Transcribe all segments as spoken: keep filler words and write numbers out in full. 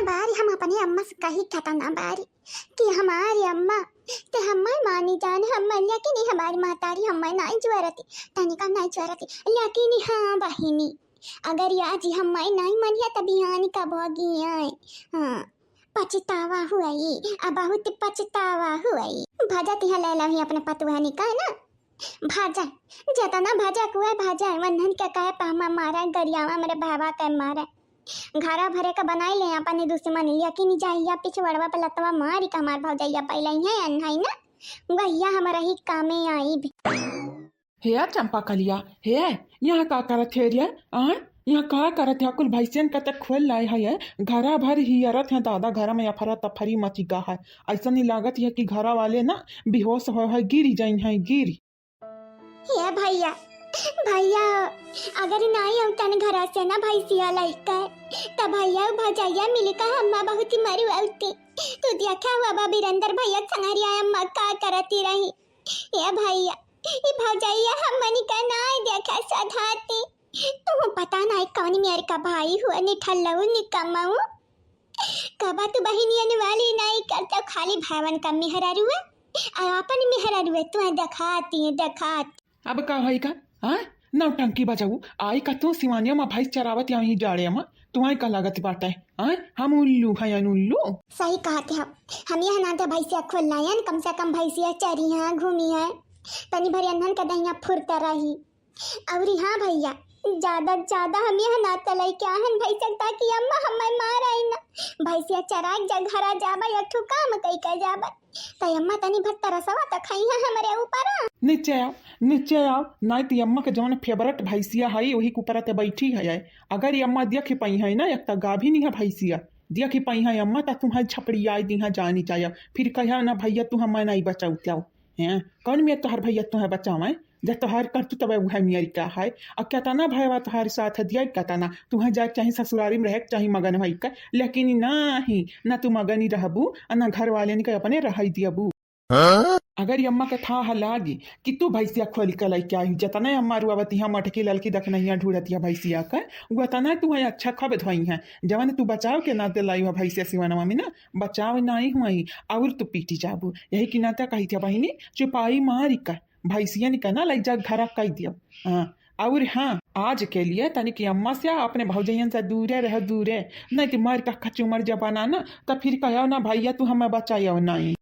बारी हम अपने अम्मा से कही कतना बारी कि हमारी अम्मा, ते हम्मै मानी जान, हम्मै लेकिन ई हमारी महतारी हम्मै नाई जुअरती, तनिका नाई जुअरती, लेकिन हाँ बहिनी, अगर या जी हम्मै नाई मानिया त बिहान का भोगी आए। हाँ, पछतावा हुई, आ बहुत पछतावा हुई। भजत यहाँ ले लही अपने पतुहनी का ना, भाजा, जतना भाजा कुआ भाजा, वन्हन के कहे पामा मारा, गरियावा मेरे भावा के मारा। घरा भरे का बनाई ले अपने दुश्मन, लेकिन जाइया पिछवड़वा पे लतवा मारी का हमार भौजैया पहले ही है अन्हाई ना, वहिया हमारा ही कामे आई भी। हे चंपा कलिया, हे, यहाँ का करत हे रे? आ, यहाँ का करत है? कुल भैंसियन का तक खोल लाए है, घरा भर ही अरत है दादा, घर में अफरा तफरी मची गा है। ऐसा नहीं लागत है कि घरा वाले ना बेहोश हो है, गिरी जाइन है, गिरी। हे भैया, भैया, अगर नाई अउतन घरा से ना भैंसिया लइके, त भैया भौजैया मिलके हम्मा बहुत मरु अउते। तू देखा हुआ बा बिरंदर भैया संगरिया अम्मा का करती रही। हे भैया, ई भौजैया हमनी का नाई देखा सधाती। तू पता नाई कौन मेर का भाई हुआ, निठल्लऊ निकम्मऊ। कबा तू बहिनियन वाली नाई करता, खाली भावन का मेहरारू है, आ अपन मेहरारू है, तू देखाती है, देखाती। अब का होई का? हाँ? नौटंकी बजाऊ। आई का तू सिवानिया मा भैंस चरावत या ही जाड़े मा? तू आई का लागत बाटे? हाँ? हम उल्लू हैं, उल्लू? सही कहते हो। हम यह नाते भैंसिया खोल लायन, कम से कम भैंसिया चरी हैं, घूमी हैं। तनी भर अन्हन के दहिया फुरत रही। अउरी हाँ भैया, ज्यादा ज्यादा हम यह नाते लइके आहन भैंसिया, ताकि अम्मा हमें मारे ना। भैंसिया चराए जा घरा जाबा, एक ठो काम कई के जाबा। त अम्मा तनी भर तरसवा त खइहा हमरे ऊपर। नीचे आओ, नीचे आओ, नाई ती अम्मा के जौन favourite भैंसिया है, वही के ऊपर ते बैठी है। अगर ये अम्मा देख पाई है ना, एक त गाभिन है भैंसिया, देख पाई है अम्मा, त तुम्हें छपड़ियाई दी है, जानी जाया। फिर कहा ना भैया, तू हमें नहीं बचाऊ क्या? हैं? कौन मेर तोहर भैया तुम्हें बचावे? जब तोहर करतू तबे उहे मेर का है। अब केतना भयवा तोहर साथ दिया, केतना तुहें जाए के चाही ससुरारी में रहे के चाही मगन होई के, लेकिन नाही, ना तू मगन ही रहबू, आ ना घर वाले के अपने रहई दियबू। हाँ? अगर ये अम्मा के थाह लागी कि तू भैंसिया खोल के लइके आई, जतने अम्मा रुआवती है, मटकी ललकी दखनहिया ढूढ़तिया भैंसिया के, उतना तुहें अच्छा खब धोई है। जवन तू बचाव के नाते लाई हुआ भैंसिया सिवाना मामी ना, बचाव नाई हुआ ही, और तू पीटी जाबू। यही की नाते कही थी बहिनी, चुपाई मारी का भैंसियन का ना लई जा घरा कई दियो। हाँ, और हाँ, आज के लिए तनिक अम्मा से अपने भौजैयन से दूरे रह, दूरे, नहीं तो मार का कचूमर जबाना ना, तो फिर कहो ना भैया तू हमें बचायो नहीं।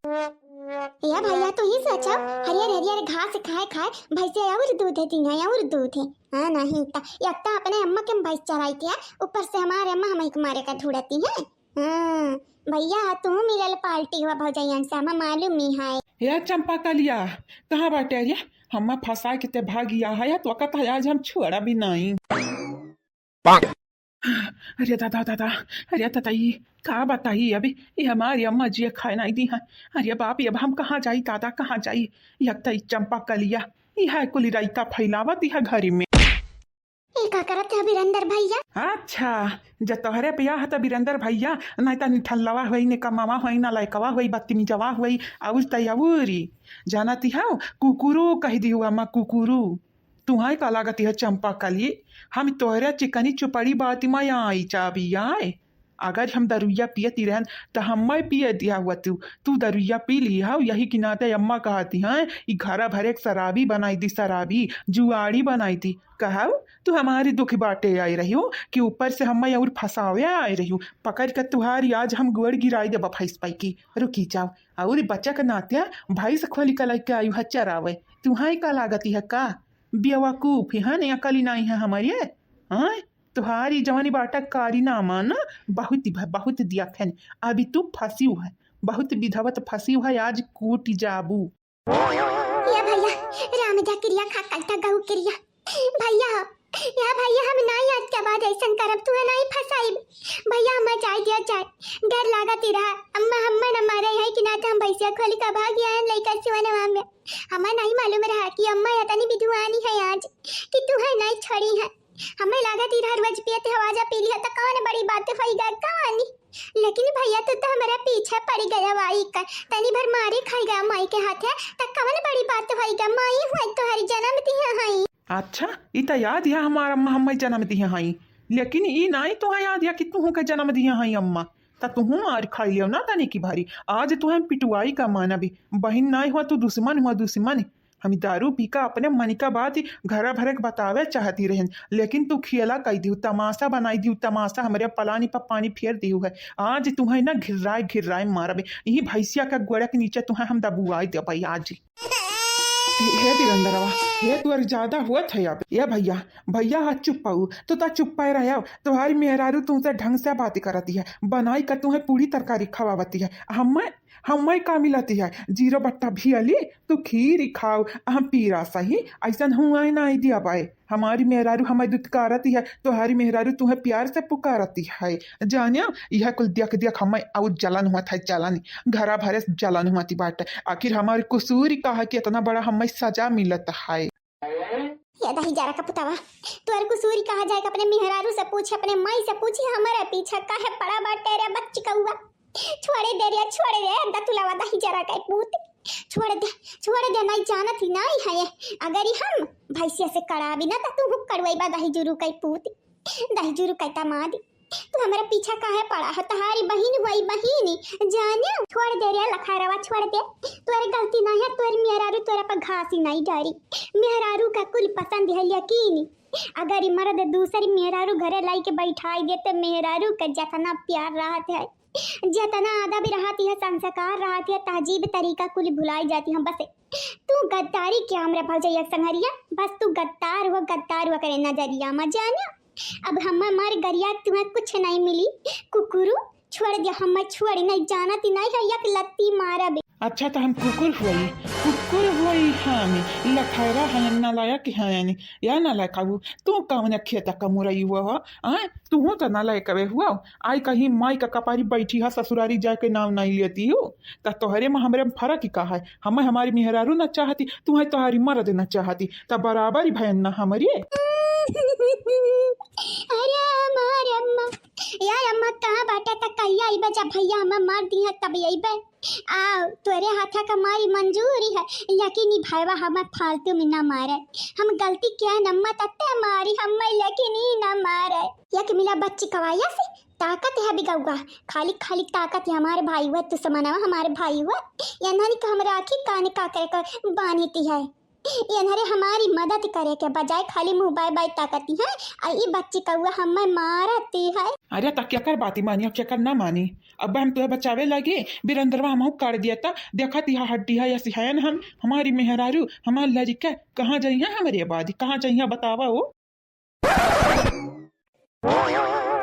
या भैया तू ही सोचो, हरियर हरियर घास खाए खाए भैंसे और दूध है, दिन है और दूध है। हाँ नहीं तो एक तो अपने अम्मा के हम भैंस चराई थी, ऊपर से हमारे अम्मा हमें मारे का ढूंढती है। हाँ, भैया, तू मिलल पार्टी हुआ भौजैयन से, हमें मालूम ही है। हे चंपा कलिया, कहाँ बाटे रे? हम्मा फंसा के ते भागिया है, तो कहत है आज हम छोड़ा भी नहीं। अरे दादा, दादा, अरे दादा, ई का बताई अभी, ये हमारी अम्मा जी खाए नहीं दी है। अरे बाप, अब हम कहाँ जाई दादा, कहाँ जाई? एक तो ई चंपा कलिया, ई है कुल रैता फैलावत, ई है घर में। ई का करत है बिरंदर भैया? अच्छा, जब तोहरे बियाह है त बिरंदर भैया, नहीं त निठल्लवा होई, निकम्मवा होई, नालायकवा होई, बदतमीजवा होई, अउर त अउरी। जानती हो, कुकुरू कह दी हुआ अम्मा, कुकुरू। तुहाई का लागत है चंपा कली, हम तोहरे चिकनी चुपड़ी बात में आई चाबी आए। अगर हम दरुइया पियती रहन, त हम्मै पिए दिया हुआ तू। तू दरुइया पी ली हौ, यही के नाते अम्मा कहती हैं, "ई घरा भरे के शराबी बनाई दी, शराबी, जुआड़ी बनाई दी।" कहौ, तू हमारी दुख बाटे आई रही हो कि ऊपर से हम्मै और फंसावे आई रही हो। पकड़ के तुहारी आज हम गोड़ गिराई देबा भैंस पाई की। रुकी जाओ, और बच्चा के नाते भैंस खोली का लइके आई है चरावे। तुहाई का लागती है का? बेवकूफ है, नहीं अकली नहीं है हमारे। हाँ? तुहारी जवानी बाटा कारी नामा ना, बहुत भ-, बहुत दिया खैन। अभी तू फंसी है, बहुत विधवत फंसी है, आज कूट जाबू। या भैया, राम जा किरिया खा कलता गऊ किरिया। भैया, या भैया, हम नाई आज के बाद ऐसन करब, तू नाई फंसाइब। भैया, हम जाए दिया जाए, डर लागत ही रहा। अम्मा, अम्मा न मारे है कि ना तो हम भैंसिया खोली का भाग आयन लइका सिवनवा में। हमें नहीं मालूम रहा कि अम्मा इतनी विद्वानी है आज कि तू है नहीं छोड़ी है। हमें लागत ही रहा रोज पियत हवा जा पी लिया त कौन बड़ी बात होई गा कहानी। लेकिन भैया तू तो हमारे पीछे पड़ी गया वाई का, तनी भर मारे खाई गया माई के हाथे त कौन बड़ी बात होई गा, माई हुआ तुम्हारी जन्म दी है। अच्छा, ई त याद है हमार अम्मा हमें जन्म दिए हई, लेकिन ई नाई तो याद है कि तू के जन्म दिए हई अम्मा। त तुहूँ मार खाई लियो ना तनी की भारी। आज तुहैं पिटवाई का मानबी। बहिन नाई हुआ, तू दुश्मन हुआ, दुश्मन। हम दारू पी का अपने मन का बात ही घरा भरे के बतावे चाहती रहन, लेकिन तू खेला कई दिहू, तमाशा बनाई दिहू, तमाशा। हमरे पलानी पर पानी फेर दिहू है। आज तुहैं ना घिर्राए घिर्राए मारबे, यही भैंसिया का गोड़ा के नीचे तुहैं हम दबुआई देबै आज। हे बिरंदरवा, हे तोर ज्यादा होत है अब। ए भैया, भैया, हाँ, चुप पाऊ, तू तो चुप पाए रहे। तोहारी मेहरारू तुमसे ढंग से बात करती है, बनाई का तुहैं पूरी तरकारी खवावती है। हमें, हमें का मिलती है? जीरो बट्टा भियली, तू खीर ही खाओ, हम पीरा सही। ऐसन हुआ ही ना दिया बाए। हमारी मेहरारू हमें दुत्कारती है, तोहारी मेहरारू तुहैं प्यार से पुकारती है। जानिया, यह कुल देख देख हमें और जलन हुआ था, जलन, घरा भरे से जलन हुआ थी बाटे। आखिर हमारी कसूर का है कि इतना बड़ा हमें सजा मिलत है? या दही जरा का पुतावा, तोर कसूर का है, जाए के अपने मेहरारू से पूछे, अपने माई से पूछे, हमारे पीछे काहे पड़ा बाटे रे बच्ची कौआ? छोड़े दे रे, छोड़े रे, दतुलावा दही जरा का पूत। छोड़ दे, छोड़ दे, नहीं जानत ही नहीं है। अगर ही हम भैंसिया से कड़ाबी ना, त तू कड़वाई बा दही जुरू का पूत, दही जुरू का दामाद। तू हमारे पीछा काहे पड़ा है? तोहारी बहिन हुई बहिन, जाने। छोड़ दे रे लखारवा, छोड़ दे। तोरे गलती नहीं है, तोरे मेहरारू तोरे पर घास ही नहीं डारी। मेहरारू का कुल पसंद है, यकीन। अगर ई मर्द दूसरी मेहरारू घरे लाई के बैठाई दे, तो मेहरारू का जतना प्यार रहत है, जतना अदब रहती है, संस्कार रहती है, तहजीब तरीका कुल भुलाई जाती है। बस तू गद्दारी क्या हमरे भौजैया के संगरिया, बस तू गद्दार हो, गद्दार हो करे नजरिया में जानिया। अब हमार गरिया तुम्हें कुछ नहीं मिली, कुकुरू। छोड़ दिया, हम छोड़ी नहीं, जानत ही नहीं है, एक लत्ती मारब। अच्छा, तो हम कुकुर हुई, कुकुर हुई हम, लखैरा है, नालायक है, या नालायक आऊ, तू कौन खेत का मुरई हुआ हो? आय, तू तो नालायक हुआ। आई कहीं माई का कपारी बैठी है, ससुरारी जाके नाम नहीं लेती हो, त तोहरे में हमरे में फर्क ही का है? हमें हमारी मेहरारू ना चाहती, तुम्हें तोहरी मर्द ना चाहती, त बराबर ही भयन ना हमरे। अरे हमारे अम्मा, यार अम्मा कहाँ बाटे? त कहिया अइबे? जब भैया हमें मार दिया तब अइबे। आ तोरे हाथा का मारी मंजूरी है, लेकिन ई भाईवा हमें फालतू में ना मारे। हम गलती किया है अम्मा, तत्ते मारी हमें, लेकिन ई ना मारे। या कि मिला बच्ची कवाया से ताकत है बिगौगा, खाली खाली ताकत है। हमारे भाई हुआ दुश्मनवा, हमारे भाई हुआ। या नानी का हमरा आखिर कान का करे का बानी ती है। ये नरे हमारी मदद करे के बजाय खाली मुँह बाय बाय ताकती है, आ ई बच्ची कौआ हमें मारती है। अरे त केकर बाती मानी और केकर ना मानी? अब हम तुहे बचावे लगे, बिरंदरवा हमहू काट दिया त। देखा तिहा हड्डी है, ऐसी है न हम, हमारी मेहरारू, हमार लड़िका, कहाँ जइहा हमरे बाद, कहाँ जइहा बतावा हो?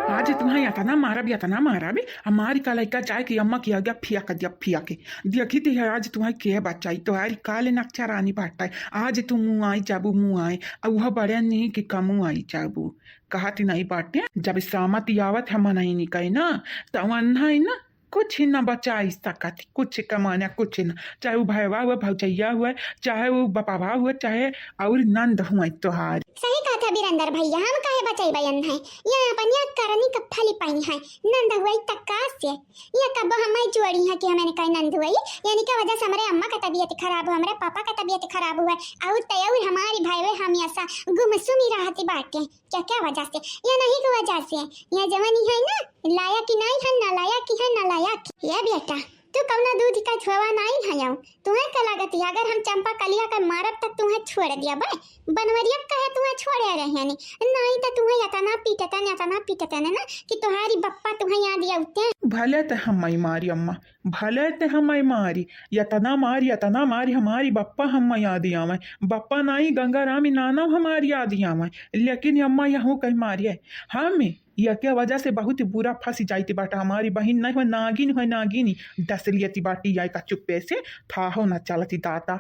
आज तुम्हें इतना मारब, इतना मारब, हमारी का लइका जाए कि अम्मा की आगे फिया कर दिया, फिया के। देखी थी आज तुम्हें के बचाई, तोहारी काले नक्शा रानी बाटा है। आज तू मुँह आई जाबू, मुँह आई, अब वह बड़े नहीं कि कमू आई जाबू। कहत नहीं बाटे, जब सामत आवत है मनई निकाई ना, तवन है ना, कुछ ही ना बचाई सकत, कुछ कमाना, कुछ ना। चाहे उ भयवा हुआ, भौजैया हुआ, चाहे उ बपवा हुआ, चाहे और नंद हुआ तोहार। सही कहत है बिरंदर भैया, हम काहे बचैबे अन्न है? ये अपन या करनी का फली पाई है, नंद हुआ तक का से। ये कब हमारी जोड़ी है कि हमें कहीं नंद हुआ, यानी कि वजह से हमारे अम्मा का तबीयत खराब हुआ, हमारे पापा का तबीयत खराब हुआ, और तय और हमारी भाई वे हमेशा गुमसुमी रहती बाटे। क्या, क्या वजह से? ये नहीं की वजह से। ये जवानी है ना, लायक ही नहीं है, नालायक ही है, नालायक। ये बेटा, तू कौना दूध का धोवा नहीं है, आऊ तुम्हें का लागत है, अगर हम चंपा कलिया का मारब त तुम्हें छोड़ दिया बे? बनवरिया कहे तुम्हें छोड़े रहे नहीं, नहीं त तुम्हें यतना पीटतन, यतना पीटतन ना कि तुम्हारी बप्पा तुम्हें याद आवते। भले त हम मारी अम्मा, भले ते हमारी मारी, यतना मारी, यतना मारी, हमारी बप्पा हम याद आवे। बप्पा नाई, गंगाराम ही नाना हमारी याद आवे, लेकिन अम्मा यहू कहीं मारी है। हम यके वजह से बहुत बुरा फंसी जाती बाटा। हमारी बहिन नहीं हो, नागिन हो, नागिनी डस लियती बाटी, या का चुप्पे से थाहो न चलती दाता।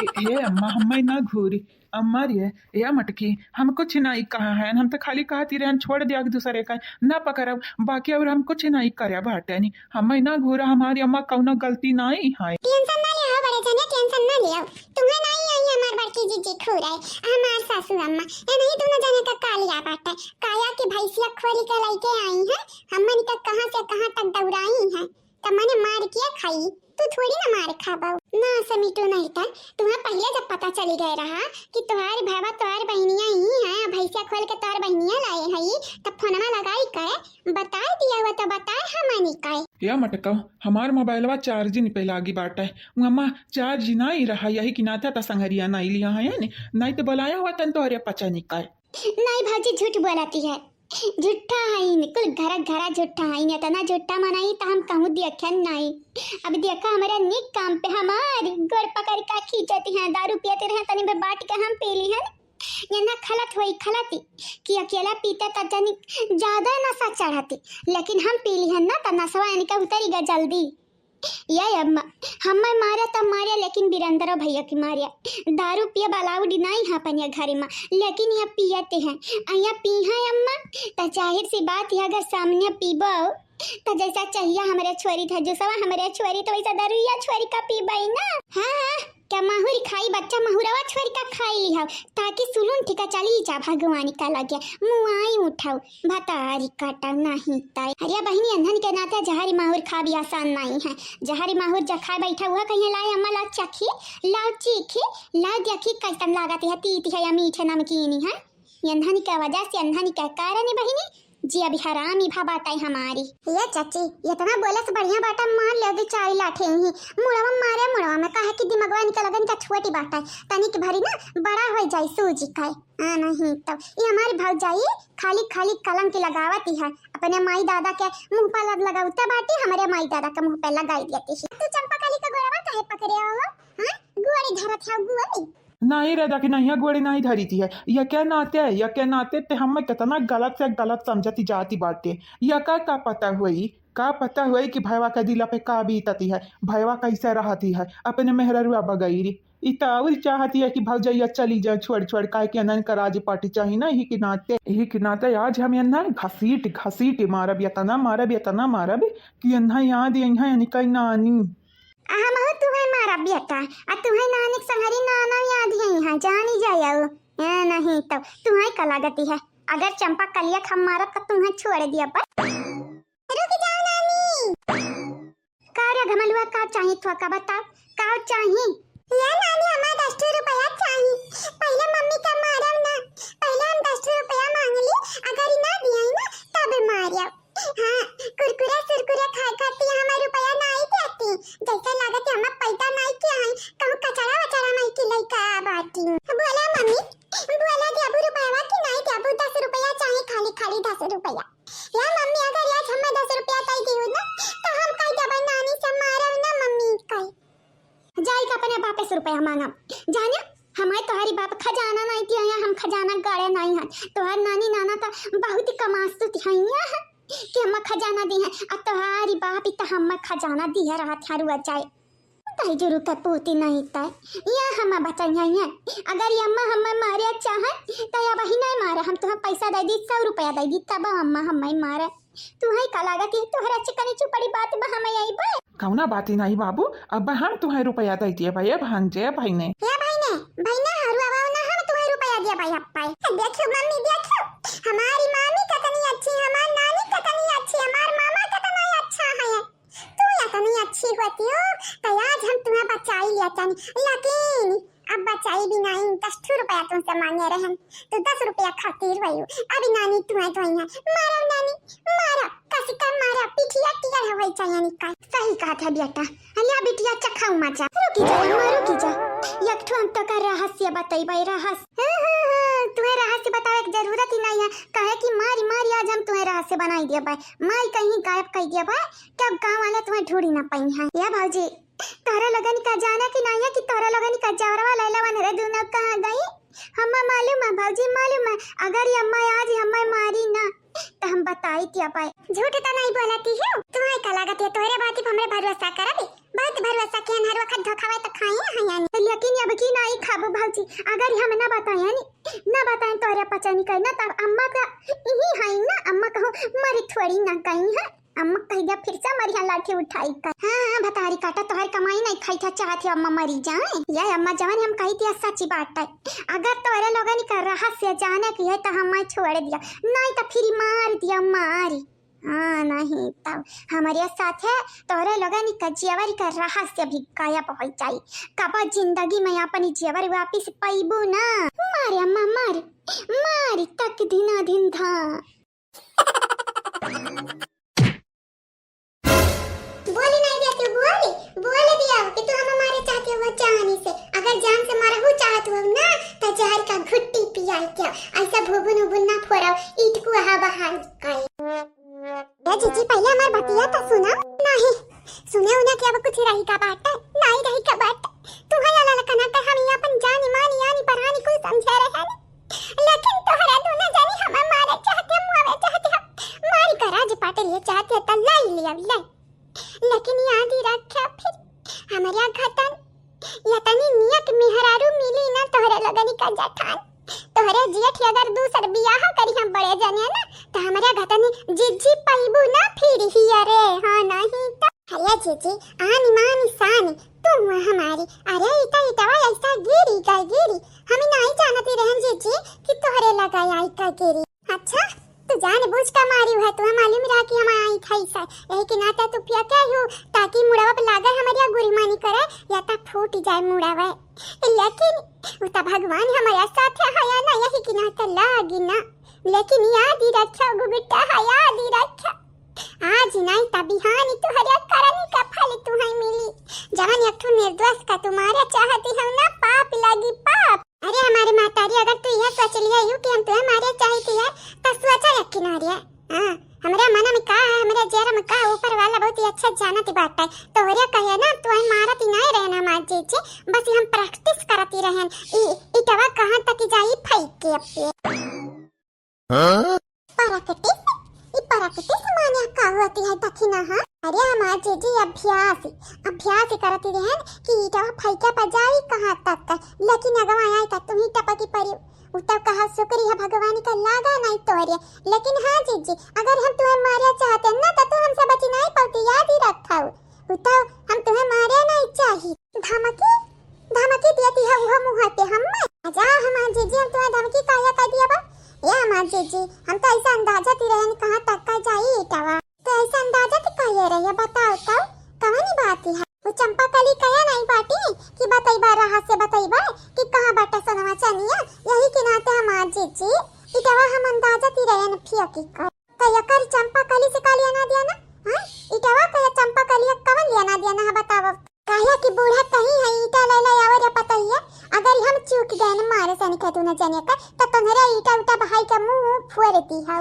ए, ए अम्मा, हम्मै ना घूरी। अम्मा रे, ए मटकी, हम कुछ नहीं कहा है, हम तो खाली कहती रहन छोड़ दिया एक दूसरे का, ना पकड़ब, बाकी और हम कुछ नहीं करे बाटे नी। हम्मै ना घूरा, हमारी अम्मा कौनो गलती नहीं है। टेंशन ना ले हो बड़े जने, टेंशन ना ले हो। तुम्हें नहीं आई हमार बड़की जीजी घूरे, हमार सासू अम्मा, ये नहीं दोनों जने का कालिया बाटे, काया की भैंसिया खोरी के लेके आई है, हमन का कहाँ से कहाँ तक दौड़ाई है। त मने मार के खाई। तू थोड़ी ना मार खाबो। ना समीटू नहीं तन, तुम्हें पहिले जब पता चली गए रहा कि तोहार भावा तोहार बहिनिया ही है, भैंसिया खोल के तोहार बहिनिया लाए हई, तब फोनमा लगाई के बताए दिया हुआ तो बताए हमनी के। या मटका, हमार मोबाइलवा चार्जिंग पे लागी बाटे। उमा चार्ज नाई रहा, यही की नाते त संगरिया नाई लिया है ने, नाई त बोलाया हुआ तन तोहरे पचा निकाय। नाई भौजी झूठ बोलती है, झूठा है इन कुल घरा घरा झूठा है इन, इतना झूठा मनाई त हम कहूँ देखन नाई। अब देखा हमारे निक काम पे हमार गोड़ पकड़ के खींचती हैं, दारू पियते रहे तनी बे बाट के हम पी ली है। ये ना खलत होई खलती कि अकेला पीते त जनी ज्यादा नशा चढ़ती, लेकिन हम पी ली है ना त नशवा इनका उतरी गा जल्दी। ये अम्मा, हमें मारे त मारे, लेकिन बिरेंद्रो भैया की मारे। दारू पिए अलाउड नहीं है अपन ये घर में, लेकिन ये पियते हैं। आ ये पी है अम्मा, त जाहिर सी बात है, अगर सामने पीबो त जैसा चाहिया हमरे छोरी था, जुसवा हमरे छोरी, तो वैसा दारू या छोरी का पीबई ना। हाँ, हाँ, क्या माहुर खाई बच्चा, माहुरवा छोरी का खाई लिहाओ, ताकि सुलून ठिका चली जा भगवान का लगे, मुआई उठाओ। भतारी काटा नहीं ताई। अरे बहिनी, अंधन के नाते जहरी माहुर खा भी आसान नहीं है। जहरी माहुर जखा बैठा हुआ कहीं लाए अम्मा लाओ चखी, लाओ चीखी, लाओ देखी कैसन लागत है, तीत है या मीठे नमकीनी है। ये अंधन के वजह से, अंधन के कारण ही बहिनी, जी अभी हरामी भा बाटे हमारी। ये चाची, इतना बोले से बढ़िया बाटा मार ले दे चारी लाठे ही। मुड़वा मारे मुड़वा में, काहे कि दिमगवा इनके लगन का छोटी बाटा है, तनिक भरी ना बड़ा हो जाई सूजी का। आ, नहीं तो ये हमारी भौजाई खाली खाली कलंक लगावती है, अपने माई दादा के मुंह पर लग लगावता बाटी, हमारे माई दादा के मुंह पे लगाई देती है। तू चंपा कली का गोड़वा काहे पकड़े हो? हाँ, गोड़ी धरत है गोड़ी। नहीं रे, देखी नहीं, गोड़ी नहीं धरी थी है। या क्या नाते है, या क्या नाते ते हमें कितना गलत से गलत समझती जाती बाटे। या का, का पता हुई, का पता हुई कि भैवा के दिला पे का बीतती है, भैवा कैसे रहती है अपने मेहररुआ बगैरी। ई त और चाहती है कि भौजैया चली जाए छोड़ छोड़, काहे कि अनन का राज पाटी चाही ना, यही के नाते, यही के नाते आज हम एन्ना घसीट घसीट मारब, इतना मारब, इतना मारब कि एन्ना याद आई है इनका नानी। आ हमहू तुहै मारब बेटा, आ तुहै नानी के संगरी नाना याद आई है, जानी जायो। ए नहीं तो तुहै का लागती है, अगर चंपा कलिया हम मारब त तुहै छोड़ दिया पर। रुक जाओ नानी। का रे घमलुआ, का चाही तोहका, बताओ, का चाही? या नानी, हमार दस ठो रुपया चाही। पहिले मम्मी का मारब ना, पहिले हम दस ठो रुपया मांग ली, अगर ई ना दियाई ना, तब मारब। हाँ, कुरकुरे सुरकुरे खाए खातिर हमार रुपया नाई देती, जैसे लागत है हमार पैदा नाई के हई, कहूँ कचरा वचरा माई के लइका बाटी। बोला मम्मी, बोला देबू रुपया कि नाई देबू, दस रुपया चाही, खाली खाली दस रुपया। या मम्मी, अगर आज हमें दस रुपया दे दियो ना, तो हम कह देबे नानी से मारब ना मम्मी कह। जाई के अपने बापे से रुपया मांगब। जाने, हमारे तोहरी बाप खजाना नहीं दिया है, हम खजाना गाड़े नहीं हन। तोहर नानी नाना तो बहुत ही कमासुत हइया है कि हम खजाना दी है, आ तोहरी बाप ही तो हम खजाना दिया रहत है रुआ जाए। तई जुरु के पूती नहीं तय, या हम बचैया ये। अगर ये अम्मा हमें मारे चाहे, तो या वही नहीं मारे, हम तुम्हें पैसा दे दी, सौ रुपया दे दी, तब अम्मा हमें मारे। तुम्हें का लागत है, तोहरा चिकनी चुपड़ी बात बा हमें आई बे? कौना बात ही नहीं बाबू, अब हम तुम्हें रुपया दे दिए भाई, अब हम जे भाई ने। या भाई ने, भाई ने हरुआ बाबू ना, हम तुम्हें रुपया दिया भाई अप्पा। देखियो मम्मी, देखियो, हमारी मामी कितनी अच्छी, हमारी नानी कितनी अच्छी, हमारा मामा कितना अच्छा है। तू इतनी अच्छी होती हो, तो आज हम तुम्हें बचाई लिया तनी, लेकिन अब बचाई भी नहीं, दस ठो रुपया तुमसे मांगे रहन, तो दस रुपया खातिर वही, अभी नानी तुम्हें धोई है, मारो नानी, मारो, कस कर मारो, पिठिया टियर हो गई चाहिए निकाल। सही कहा था बेटा, अलिया बिटिया चखाऊ मजा। रुकी जा अम्मा, रुकी जा, एक ठो हम तो का रहस्य बतई भाई, रहस्य। हाँ, हाँ, हाँ, तुम्हें रहस्य बतावे की जरूरत ही नहीं है, काहे कि मारी मारी आज हम तुम्हें रहस्य बनाई दिया भाई, माई कहीं गायब कर दिया भाई, क्या गाँव वाले तुम्हें ढूंढी ना पाई हैं। या भौजी, तोहरा लोगन का जाना कि नहीं है कि तोहरा लोगन का जवरवा लैला वन रे दुनो कहाँ गई? हम्मा मालूम है भौजी, मालूम है। अगर ये अम्मा आज हमें मारी ना, तो हम बताई क्या पाए। झूठ तो नहीं बोलती हो, तुम्हें का लागत है, तोहरे बात पे हमरे भरोसा करबे, बहुत भरोसा किया, हर वक्त धोखावे तो खाए हैं यानी। लेकिन अब की नहीं खाबो भौजी, अगर हम ना बताए यानी, ना बताए तोहरे पचनी कर ना, तब अम्मा का यही है ना, अम्मा कहूँ मरी थोड़ी ना गई है। अम्मा कह दिया फिर से मरिया लाठी उठाई कर। हाँ, हाँ, भतारी काटा, तोहर कमाई नहीं खाई था, चाहत है अम्मा मरी जाए। ये अम्मा जवन हम कही थी सच्ची बात है। अगर तोरे लोगन का रहस्य जाने की है तो हमें छोड़ दिया, नहीं तो फिर मार दिया, मारी। हाँ, नहीं। नहीं तो हमरे साथे तोहरे लोगन का जेवर का रहस्य भी गायब होइ जाई। कबो जिंदगी में अपनी जेवर वापिस पइबू ना। मार अम्मा मार, मार तक धिना धिन धा। बोली नहीं बेटी, बोली, बोल दिया कि तू हमें मारे चाहती हो जानी से। अगर जान से मारहू चाहत हो ना, तो जहर का घुट्टी पियाई के। ऐसा भुबुन उबुन ना फोड़ाओ, ईट को हा बहाई काई। ए जीजी, पहले हमार बतिया तो सुना। नहीं, सुने उन्हें कि अब कुछ रही का बात, नहीं रही का बात। तू है लाला कना कर हम ये अपन जानी मानी आनी परानी कुल समझे रहे हैं। लेकिन तोहरा दोनों जानी हमें मारे चाहते, मुआवे चाहते, मारी का राज पाटे लिए चाहते तो लाई लिया, लाई। लेकिन याद ही रखा फिर, हमरे घतन यतनी नियत मेहरारू मिली ना तोहरे लगनी का जठान। तोहरे जेठ अगर दूसर बियाह करी हम बड़े जने ना, तो हमरे घतन जिज्जी पइबू ना फिर ही। अरे हाँ नहीं तो। अरे जीजी, आनी मानी सानी तू हुआ हमारी। अरे इता इतवा ऐसा गिरी गई गिरी, हम नहीं जानती रहन जीजी कि तोहरे लगा आई का गिरी। अच्छा, तू जान बूझ का मारी है, तुम्हें मालूम रहा कि हम आई था ऐसा, यही के नाते तू पिया क्या हो, ताकि मुड़वा पे लागे हमारी गुरी मानी करे, या ता फूट जाए मुड़वा। लेकिन वो तो भगवान हमारे साथ है या ना, यही के नाते लागी ना। लेकिन याद ही रखो गुबिट्टा, है याद ही रखो। आज नहीं तो बिहान तोहरे करनी का फल तुम्हें मिली। जवन एक ठो निर्दोष का तुम्हारे चाहती हम ना, पाप लागी पाप। अरे हमारे महतारी, अगर तू यह सोच लिया यू कि हम तुम्हें मारे चाहती है, तो सोचा एक किनारे। हाँ, हमरा मन में का है, हमरा जेरा में का है, ऊपर वाला बहुत ही अच्छा जानत बाटे। तोहरे कहे ना, तुम्हें मारत ही नहीं रहना मार जीजी, बस हम practice करती रहन। ई इटवा कहाँ तक जाई फेंक के अपे। हाँ? Practice? ई practice माने का होती है दखिना, हाँ? अरे हमार जीजी अभ्यास, अभ्यास करती रहन कि ईटवा फैके पर जाई कहाँ तक, लेकिन अगवा आई तक तुम्ही टपकी पड़ी। उ तब कहा शुक्र है भगवान का लागा नहीं तोरे। लेकिन हाँ जीजी, अगर हम तुम्हें मारे चाहते ना तो तू हमसे बची नहीं पाती, याद ही रखाओ। उ तो हम तुम्हें मारे नहीं चाही। धमकी? धमकी देती है वो मुँह पे हम? जा हमार जीजी, हम तुम्हें धमकी काहे का दिया बा? ए हमार जीजी, हम तो ऐसा अंदाजा ती रहन कहाँ तक का जाई ईटवा। तो ऐसा अंदाजा ती काहे रहे बताओ तो, कवनी बात है? वो चंपा कली कया नहीं बाटी कि बतैबा रहस्य बतैबा कि कहाँ बाटा सोनवा चनिया, यही के नाते हमार जीजी ईटवा हम अंदाजा ती रहन फिया की कर। तो यकर चंपा कली से का लेना देना? हाँ? इटवा का या चंपा कली का कवन लेना देना है बतावा? काहे कि बूढ़ा कहीं है ईटा ले ले आवे रे पतैया, अगर हम चूक गए न मारे सनिक तू न जाने का, तो तोहरे ईटा उटा बहाई का मुंह फोड़ दी है।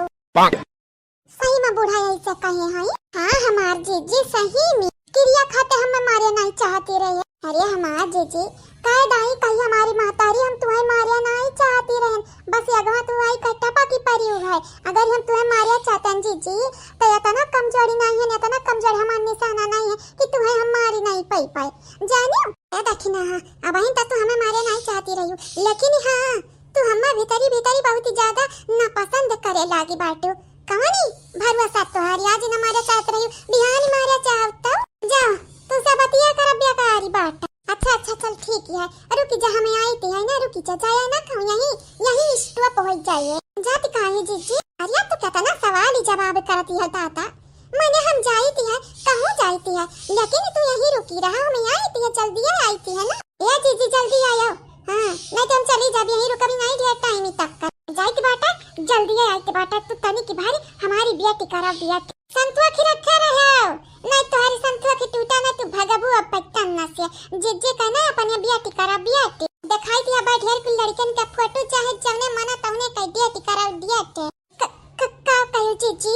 सही में बूढ़ा ऐसे कहे हैं। हाँ हमार जीजी सही में। किरिया खाते हमें मारे नहीं चाहती रहे। अरे हमार जीजी, कह दाई कही हमारी महतारी हम तुम्हें मारे नहीं चाहती रहन, बस अगवा तू आई कट्टा पाकी परी है। अगर हम तुम्हें मारे चाहतन जीजी, तो इतना कमजोरी नहीं है, इतना कमजोर हमार निशाना नहीं है कि तुम्हें हम मारी नहीं पाई पाए। जानियो, ए दखिना, हाँ, अबहिन तक तू हमें मारे नहीं चाहती रही, लेकिन हाँ, तू हमें भीतरी भीतरी बहुत ही ज्यादा नापसंद करे लागी बाटू। कहानी भरोसा तोहारी, आज न मारे चाहत रही, बिहान मारे चाहत तो जाओ, तू सब बतिया कर बेकारी बात। अच्छा, अच्छा, चल ठीक है, रुकी जा, हमें आई थी है ना, रुकी जा, जाया ना खाऊं, यहीं, यहीं stop हो जाइए। जाती कहाँ है जीजी? अरे तू कितना सवाल ही जवाब करती है दादा। मने हम जाइत है, कहूँ जाइत है, लेकिन तू यहीं रुकी रहा, हम आइत है, जल्दी आइत है ना। ए जीजी जल्दी आयो। हाँ, नहीं तो हम चली जाब, यहीं रुकबी नहीं ढेर time ही तक कर। जाइत बाटा, जल्दी आइत बाटा, तू तनी की भारी हमारी बेटी करा बेटी। संतुआ की रखे रहे हो, नहीं तोहरी संतुआ की टूटा, नहीं तू भगबू अब पटन न से। जीजी का ना अपने बेटी करा बेटी। दिखाई दिया बा ढेर कुल लड़कन का फोटो, चाहे जौने मना तौने कह दिया ती करा दिया थे। क-, क-, का कहो जीजी?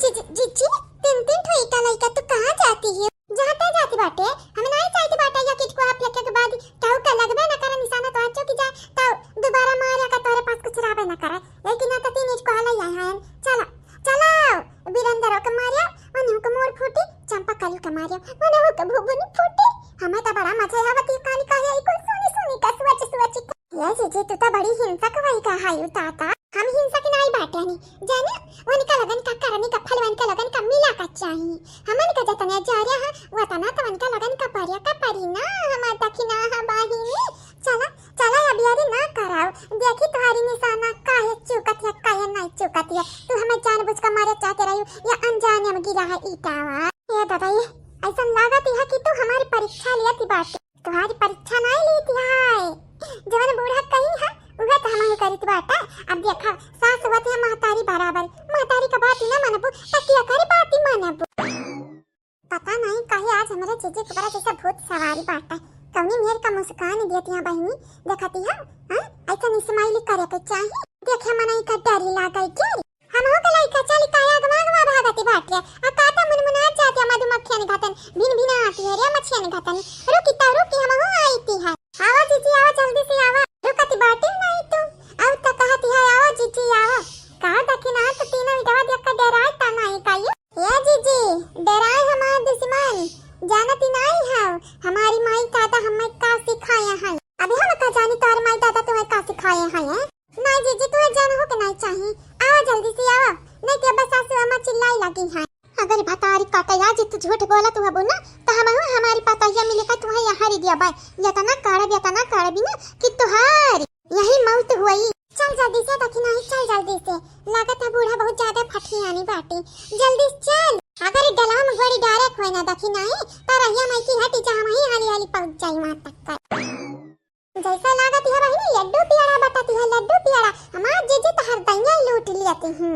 जीजी, जीजी, तीन तीन ठो ईटा लइका तू कहाँ जाती है? जहाँ तय जाती बाटे, हमें नहीं जाती बाटे, या किट को आप फेंके के बाद ताऊ का लगबे न करे निशाना, तो अच्छो की जाए, ताऊ दोबारा मारे का तोरे पास कुछ रहबे न करे। लेकिन ना तो तीन ईट को हला ही आए हैं। चला, चला, बीरेंद्र के मारिया, उन्हें को मोर फूटी, चंपा कली के मारिया, उन्हें को भुबुनी फूटी। हमें तो बड़ा मजा आवत है, कहानी कहे, ई कुल सुनी सुनी का, सोच सोच के। ए जीजी, तू तो बड़ी हिंसक वही का हायु ताता। हम हिंसक नाई बाटे नी, जाने, उनका लगन का करनी का फल उनका लगन का मिला का चाही। हमन का जतने जा रहा है, वतना तो उनका लगन का परिया का परी ना, हमार दखिना है बाहिनी। चला, चला, अब यारी ना कराओ। देखी तुम्हारी निशाना काहे चुकत है, काहे नहीं चुकत है। तू हमें जानबूझ का मारे पीटावा। ए दादा, ये अइसन लागत है कि तू हमारी परीक्षा लियत बाटे। तुम्हारी परीक्षा नाहीं लीत है, जवन बूढ़ा कही है, उहे तो हमहू करित बाटा। अब देखा, सास होत है महतारी बराबर, महतारी का बात ही ना मानबू, त केकरी बात ही मानबू? पता नाहीं काहे आज हमरे जीजी के ऊपर जैसे भूत सवारी बाटा। कौनी मेर का मुस्कान देती है बहिनी, देखती है, हाँ? अइसन smile करे के चाही। देखे मनई का डर लागे के। हमहू के लइका चली काहे अगवा अगवा भागती बाटे। आ काता मुनमुनात जाती है मधुमक्खियन घतन, भिन भिन आती है रे मच्छियन घतन। रुकी त रुकी, हमहू आईती है। आवा जीजी आवा, जल्दी से आवा। रुकती बाटे नाहीं तू। अब त कहती है आवा जीजी आवा। कहा दखिना त तीनों इधवा देख के डराए ता नाहीं का ये? ए जीजी, डराए हमार दुश्मन, जानती नाहीं है, हमारी माई दादा हमें का सिखाए हैं। अभी हम का जानी तोहर माई दादा तुम्हें का सिखाए हैं, हैं? नाहीं जीजी, तुम्हें जाना हो के नाहीं चाही। आवा जल्दी से आवा, नाहीं तो बस सासू अम्मा चिल्लाई लगी हैं। अगर भतारी काटा या जी तू झूठ बोला तू हबू ना, तो हम हमारी पतोहिया मिले का तुम्हें यहाँ री दिया बाय। यतना काढ़ब, यतना काढ़बी ना कि तुहार यही मौत हुई। चल जल्दी से दखिनाही, चल जल्दी से। लागत है बूढ़ा बहुत ज्यादा फठियानी बाटे। जल्दी चल। अगर ई डलवा में गोड़ी डारे कोई ना दखिनाही, तो रहिया नहीं की हटी जा, हम ही हाली हाली पहुँच जाई वहाँ तक कर। जैसा लागत है बहिनी, लड्डू पियड़ा बटती है, लड्डू पियड़ा। हमार जीजी तो हर दैया लूट लियती हूँ।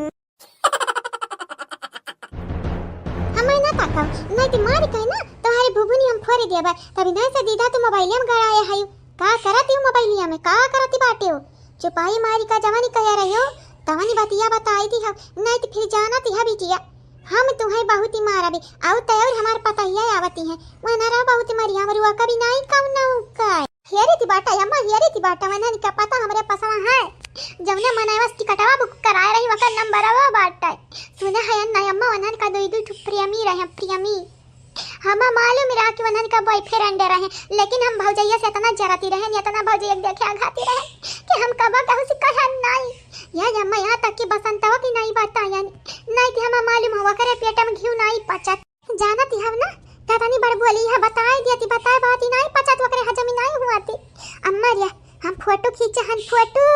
हमें ना ताकाओ, नहीं तो मारी कहे ना, तुम्हारी भुभुनी हम फोरे देबा। तभी नहीं से दीदा तू मोबाइलिया में गड़ाए हायु। का करत यू मोबाइलिया में, का करती बाटे हो? चुपाई मारी का जवानी कह रही हो, तवनी बतिया बताई दी हो, नहीं तो फिर जाना ती है बिटिया। हम तुम्हें बहुत ही मारबे, आउ तय और हमार पतोहिया आवती है, वनरा बहुत मरिया मरुआ कभी नहीं कौन का। हेरे ती बाटा अम्मा, हेरे ती बाटा, वनन का पता हमरे पसवा है। जौने मनैवस टिकटवा बुक कराए रही, वकर नंबरवा बाटा। सुने है ना अम्मा, वनन का दुई दुई ठो प्रेमी रहे, प्रेमी। हमा मालूम रहा कि वनन का बॉयफ्रेंड रहे, लेकिन हम भौजैया से इतना जरती रहे, इतना भौजैया के देखे आघाती रहे कि हम कबो कहू से कहे नाई। या अम्मा, यहाँ तक कि बसंतवा की नाई बतायन, नाई कि हमा मालूम हुआ करे पेट में घी नाई पचत। जानत हव ना, कतनी बड़ बोली है, बताए दिया ती, बताए बात ही नाई पचत, ओकरे हजम ही नाई हुआ ती। अम्मा रे, हम फोटो खींचे हन, फोटो।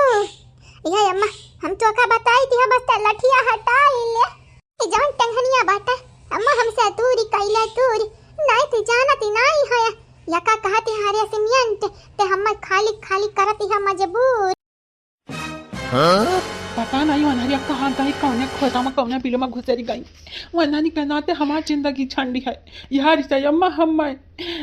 ये अम्मा, हम तो का बताई दी, बस ते लठिया हटाई ले। ई जौन टंगनिया बाटे, अम्मा हमसे दूरी कैले दूरी। नाई ती जानत ही नाई है, या का कहती हरे सिमियन ते, ते हम खाली खाली करती है मजबूर। हाँ? पता नहीं वनहरिया कहाँ गई, कौने खोता में, कौने बिल में घुसरी गई। वनहरी के नाते हमार जिंदगी झंडी है। यार से अम्मा हम,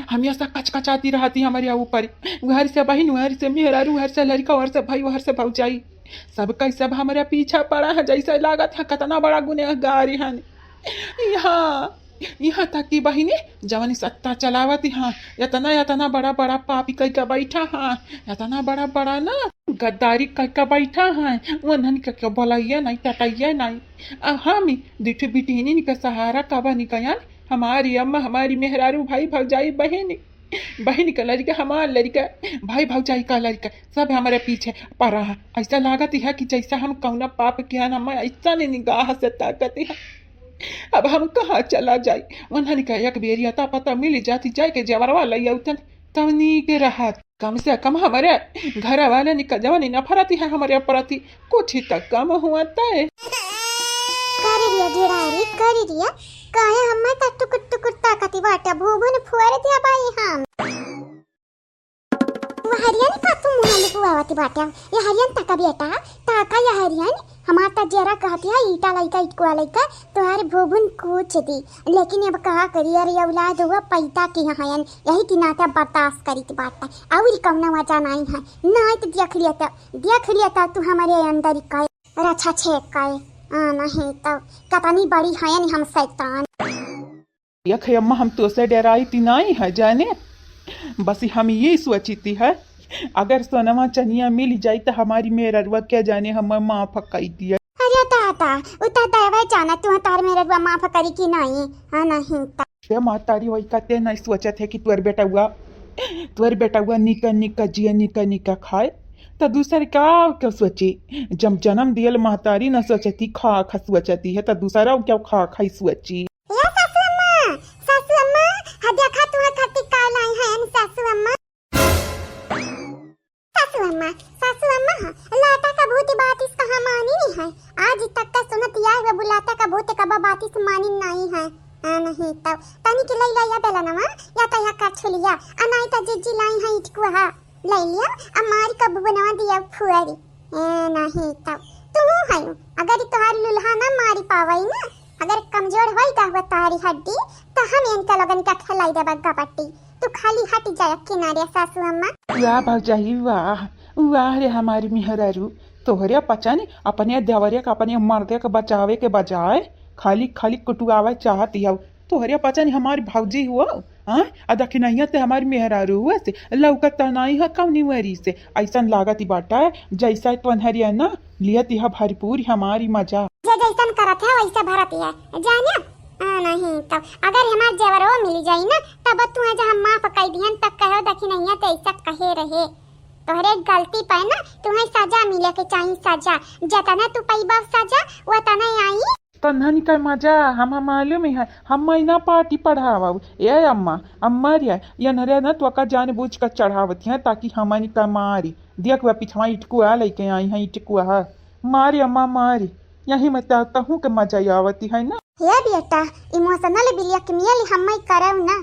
हम ऐसा कचकचाती रहती हमारे ऊपर। उहर से बहिन, उहर से मेहरारू, उहर से लड़का, उहर से भाई, उहर से भौजाई। सब का सब हमारे पीछा पड़ा है, जैसे लागत है कितना बड़ा गुनहगार है। यहाँ यहाँ तक कि बहिनी, जवनी सत्ता चलावत हाँ, इतना, इतना बड़ा, बड़ा पापी कह के बैठा हाँ, इतना बड़ा, बड़ा ना गद्दारी कह के बैठा हाँ, उन्हन के, के बोलाइए नहीं, टटाइए नहीं। अब हम दुइ ठो बिटिहनिन के सहारा का बनी कयान, हमारी अम्मा, हमारी मेहरारू, भाई, भौजाई, बहिनी, बहिनी का लड़का, हमार लड़का, भाई, भौजाई का लड़का, सब हमारे पीछे पड़ा है। ऐसा लागत है कि जैसा हम कौना पाप किया ना, मैं ऐसा नहीं निगाह से ताकत है। अब हम कहाँ चला जाई? उन्हन का एक बेरी अता पता मिल जाती, जाए के जवरवा लई अउतन, तवनी के रहत। कम से कम हमारे घर वाले निकल जवानी नफरत है हमारे प्रति, कुछ ही तक कम हुआ तय। कर दिया गिरारी, कर दिया। काहे हमें तक टुकुर टुकुर ताकती बाटा, भूभुन फुअर दिया बाई हम। वहरियन का तू मुँह लुकुआवती बाटे। यहरियन तका बेटा, तका यहरियन, हमार त जरा कहती है, ईटा लइका, इटकुआ लइका, तोहार भूभुन कूच दी। लेकिन अब का करी, अरे औलाद हुआ पैदा की हयन, यही की नाते बर्दाश्त करीत बाटे। और कौनो वजह नहीं है, नहीं तो देख लिया त, देख लिया त तू हमारे अंदर ही का रछा छेक का, आ नहीं तो कतनी बड़ी हयन हम शैतान। देख अम्मा, हम तोसे डराइत नाई है जाने, बस हम ये सोचित है, अगर सोनवा चनिया मिल जाई तो हमारी मेहररुआ क्या जाने हम माफ कई दिया। अरे दादा, उ तो देवे जाना तू तार मेहररुआ माफ करी कि नहीं, हाँ नहीं तो। ए महतारी, वही कहते नहीं सोचत है कि तोर बेटउआ, तोर बेटउआ निका निका जिए, निका निका खाए, तो दूसर का क्या सोची? जब जन्म दियल महतारी न सोचती, खा खा सोचती है, तो दूसरा क्या खा खा सोची? ए सासू अम्मा, सासू अम्मा, हा देखा तू खातिर का लाई है सासू अम्मा। सासू अम्मा, सासू अम्मा, लाटा का भूत बातिस कहाँ मानी नहीं है। आज तक का सुनत आए हुए बुलाटा का भूत कबो बातिस मानी नहीं है। आ, नहीं तउ, तनी के लई ला या बेलनवा, या त या कछुलिया, आ नहीं त जिज्जी लाई है इटकुआ, लई लिया, आ मारी कब बनवा दिया फुआरी। ए, नहीं तउ, तू है, अगर ई तोहार लुल्हा ना मारी पावई ना, अगर कमजोर होई गा हुआ तोहारी हड्डी, त हम इनका लोगन का खिलाई देबा गपट्टी। तू खाली हट जाए किनारे सासू अम्मा। वाह भौजाई वाह, वाह रे हमारी मेहरारू, तोहरे पचन अपने देवरे के, अपने मर्दे के बचावे के बजाय खाली, खाली कुटुआवे चाहती हौ। तोहरे पचन हमारी भौजी हुआ, हाँ? आ दखिनहिया ते हमारी मेहरारू हुआ से लौकत त नाई है कौनी वरी से। ऐसन लागत ही बाटा जैसा तोहरिया ना लियत यह भरपूर हमारी मजा। जे जैसन करत है वैसे भरत है, जाने? आ, नहीं तउ अगर हमार जेवरो मिल जाई ना, तब तू है जहाँ माफ कई दिहन, तब कहो दखिनहिया ते ऐसा कहे रहे। तोहरे गलती पे ना तुम्हें सजा मिले के चाहिए, सजा। जतना तू पैबा सजा, वतना आई। तन्हनी का मजा हम, हम मालूम ही है, हम ना पार्टी पढ़ावा। ए अम्मा, अम्मा रे, यनहरे ना तो का जान बूझ कर चढ़ावत है ताकि हमनी का मारी। देख वह पिछवा इटकुआ लेके आई है, इटकुआ है। मारी अम्मा मारी, यही में त-, तहूँ के मजा आवती है ना। हे बेटा, emotional blackmail हम्मै करब ना,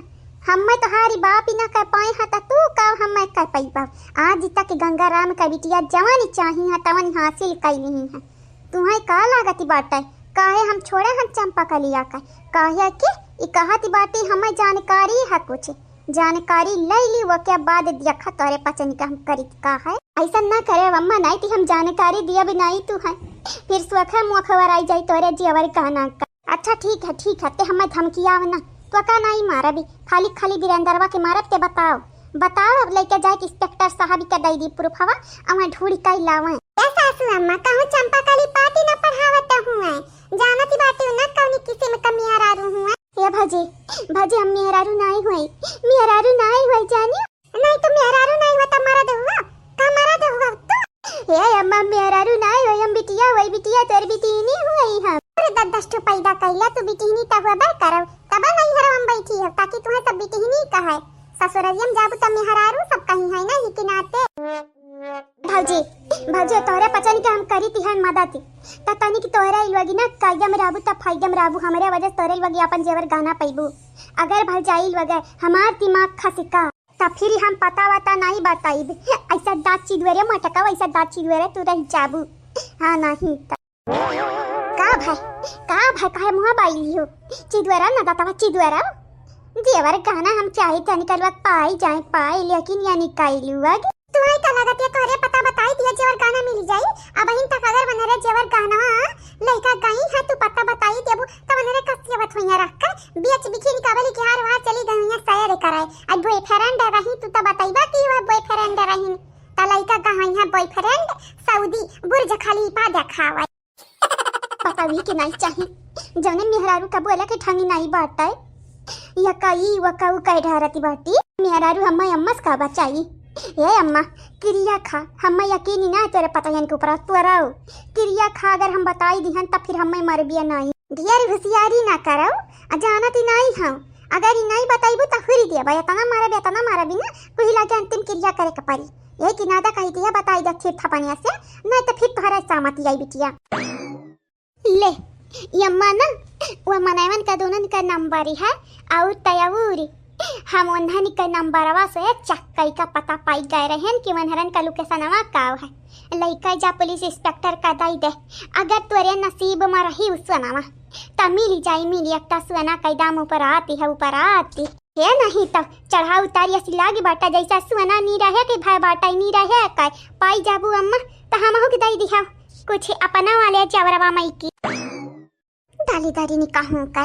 हम्मै तोहारी बाप ही ना कर पाए हैं, त तू का हम्मै कर पइबा? आज तक गंगाराम का बिटिया जवन चाही है, तवन हासिल कई नहीं है। तुम्हें का लागत बाटे, काहे हम छोड़े हैं चंपा कलिया का? काहे कि ई कहत बाटी हम्मै जानकारी है कुछ, जानकारी ले ली, ओके बाद देखा तोरे पचन के हम करित का है। ऐसा ना करे अम्मा, नहीं ती हम जानकारी दिया भी नहीं तू है, फिर सोखा मोखा वराई जाई तोरे जियवर कहना का। अच्छा ठीक है, ठीक है, ते हमें धमकियाव ना, तो का नहीं मारबी, खाली खाली वीरेंद्रवा के मारब ते बताओ, बताओ अब लेके जाए कि इंस्पेक्टर साहब के दे दी प्रूफवा, अवं ढूंढ के लावे। ए सासू अम्मा, कहूँ चंपा कली पार्टी न पढ़ावत हुए, जानत बाटे ना कौनी किस्म का मेहरारू हुए। ए भौजी, भौजी हम मेहरारू नाई हुई, मेहरारू नाई हुई जानी। नहीं तो मेहरारू नाई हुआ त मरद हुआ, का मरद हुआ तू? ए अम्मा मेहरारू नाई हुई, हम बिटिया हुई, बिटिया तोर बिटिनी हुई हम। अरे दस दस ठो पैदा कैला तू बिटिनी त हुआ बे करब, तब नहीं हरवा में बैठी है ताकि तुम्हें सब बिटिनी कहे। ससुररिया में जाबू त मेहरारू सब कहीं है ना, ही के नाते। भौजी, भौजी, तोहरे पचन के हम करी ती है मदद, त तनी की तोहरे इलवगी ना कायदे में रहबू, त फायदे में रहबू, हमरे वजह से तोहरे इलवगी अपन जेवर गहना पैबू। अगर भौजाई इलवगे हमार दिमाग खसका, त फिर हम पता वता नहीं बताइब। ऐसा दांत चिदुएरे मटका, वैसा दांत चिदुएरे तू रह जाबू। हाँ, नहीं त। का भाई, का भाई, काहे मुँह बाई लियो? चिदुएरा ना दातवा, चिदुएरा। जेवर गहना हम चाहे तनी कलवा पाई जाए, पाई, लेकिन या निकाई लुआ। तुम्हारी का लागत है, तोहरे पता बताई दिया, जेवर गहना मिल जाई। अब हिन तक अगर वनहरे जेवर गहना लइका गई है, तू पता बताई देबू, तब वनहरे कसिया बथुइया रख कर, बेच बिखिन काबली के हार वार चली गई है सैर कराए। अब boyfriend रही, तू तो बताइबा कि वह boyfriend रही, त लइका गई है boyfriend सऊदी बुर्ज खलीफा देखावे। पता भी के नहीं चाही, जौने मेहरारू का बोला के ढंग नहीं बाटे। या कई वकाऊ कह ढारती बाटी। मेहरारू हम्मा अम्मस का बचाई। ए अम्मा, किरिया खा, हम्मा यकीन ही ना है तेरे पतयन के ऊपर, तू रहो। किरिया खा, अगर हम बताई दिहन, तब फिर हम्मा मरबिया नहीं। ढेर होशियारी ना करो, आ जानत ही नहीं हम। अगर ही नहीं बताइबू, त हुरी देबा, इतना मारब, इतना मारब ही ना, कुहिला के अंतिम किरिया करे के पड़ी। यही किनादा कही दिया, बताई दे फिर थपनिया से, नहीं तो फिर तोहरा सामत आई बिटिया। ले, ये अम्मा ना, वो मनैवन का दोनों का नंबर है, और तयौरी। हम उन्हन के नंबरवा से चक्कई का पता पाई गए रहन कि मनहरन का लोकेशनवा काव है। लइका जा पुलिस इंस्पेक्टर का दई दे, अगर तोरे नसीब में रही उ सोनवा, त मिली जाई, मिली एक सोना के दाम ऊपर आती है, ऊपर आती। हे नहीं त चढ़ा उतारी असी लागी बाटा, जैसा सोना नी रहे के भाई बाटा नी रहे का, पाई जाबू अम्मा, त हमहू के दई दिहा कुछ अपना वाले चवरवा मई की। डाली दारी नी कहूँ का,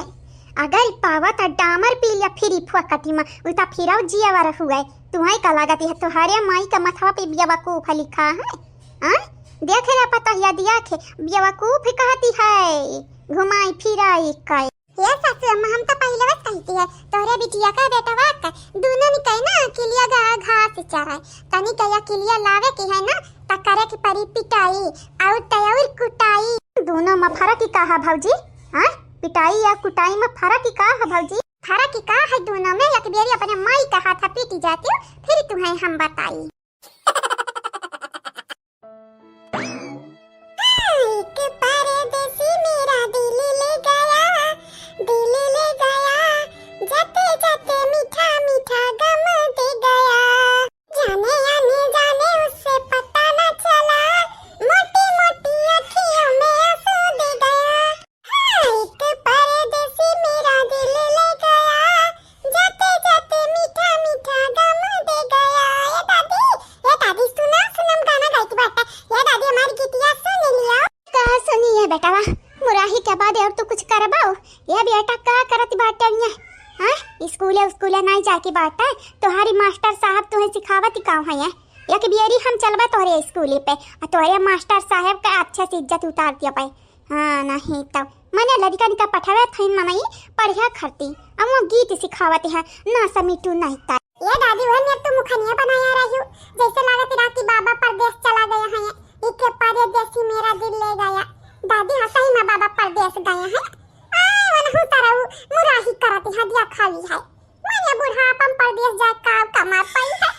अगर पावा त डामर पी लिया फिरी फोकटी मा, उ त फिरौ जिया वाला हुए। तुहई का लागत है तोहरे माई का मथवा पे बेवकूफ लिखा है? हाँ? देख ले पता या दिया खे, बेवकूफ कहती है, घुमाई फिराई का। हे सासू अम्मा, हम तो पहिले बस कहती है, तोहरे बिटिया का बेटवा का दोनों निकई ना किलिया गा घास चराए, तनी कया किलिया लावे की है ना, त करे की परी पिटाई, और तयौर कुटाई। दोनों में फर्क ही का है भौजी? हाँ, पिटाई या कुटाई में फर्क ही का है भौजी? फर्क ही का है दोनों में? एक बेरी अपने माई का हाथ पीटी जाती हो, फिर तुम्हें हम बताई। एक परदेसी मेरा दिल ले गया, दिल ले गया। ए बेटवा, मुराही के बाद और तू कुछ करबो? ए बेटा, का करत बाटे ये? हाँ, स्कूले, स्कूले नाई जाके बाटे। तोहारी मास्टर साहब तुहे सिखावत का है? एक बेरी हम चलबे तोहरे स्कूले पे, आ तोहरे मास्टर साहब का अच्छे से इज्जत उतार दिया पाए। हाँ, नहीं तो मने लड़िकन का पठावे थईन मनई पढ़िया खरती, अब वो गीत सिखावत है, ना समीटू नहीं ता। ए दादी, वह ने तू मुखनिया बनाया रही हो, जैसे लागत रहा कि बाबा परदेस चला गया है। इके परदेसी मेरा दिल ले गया। दादी, हाँ, सही में बाबा परदेस गया है। आए, वनहु तरऊ मुराही करत है, दिया खाली है। मने बुढ़ापन परदेस जाए का कमा पाई है।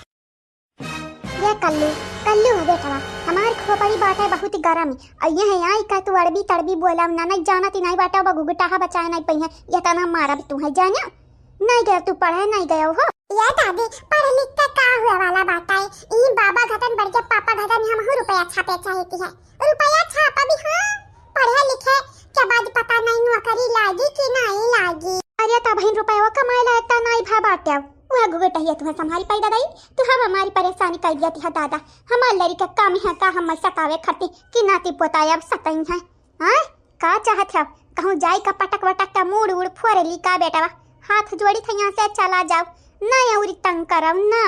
ये कल्लू, कल्लू है बेटवा, हमार खोपड़ी बाटे बहुत गरम। अइहे है आई का तू अड़बी तड़बी बोला ना, नहीं जानत ही नहीं बाटे, अब घुघटाहा बचाए नहीं पइहे, ये तना मारब तू है जाना। नहीं गयो तू पढ़े, नहीं गयो हो। ये दादी, पढ़ लिख के का हुए वाला बाटे? ई बाबा घटन बढ़ के पापा घटन हमहू रुपया छापे चाहिए है। रुपया छापा भी हाँ, पढ़े लिखे के बाद पता नहीं नौकरी लागी कि नहीं लागी। अरे तब हिन रुपया कमाए लायक ता नहीं भा बाटे। वह घुघटहिया तुहे संभारी पाई दादाई, तू हम हमारी परेशानी कर दिया थी दादा। हमार लड़िका काम है का हम सतावे खरती कि नाती पोताया अब सतई है। हाँ? का चाहत है? कहूँ जाई का पटक वटक का मूड़ उड़ फोरे ली का बेटवा? हाथ जोड़ी थे यहाँ से चला जाओ, ना अउरी तंग करब ना।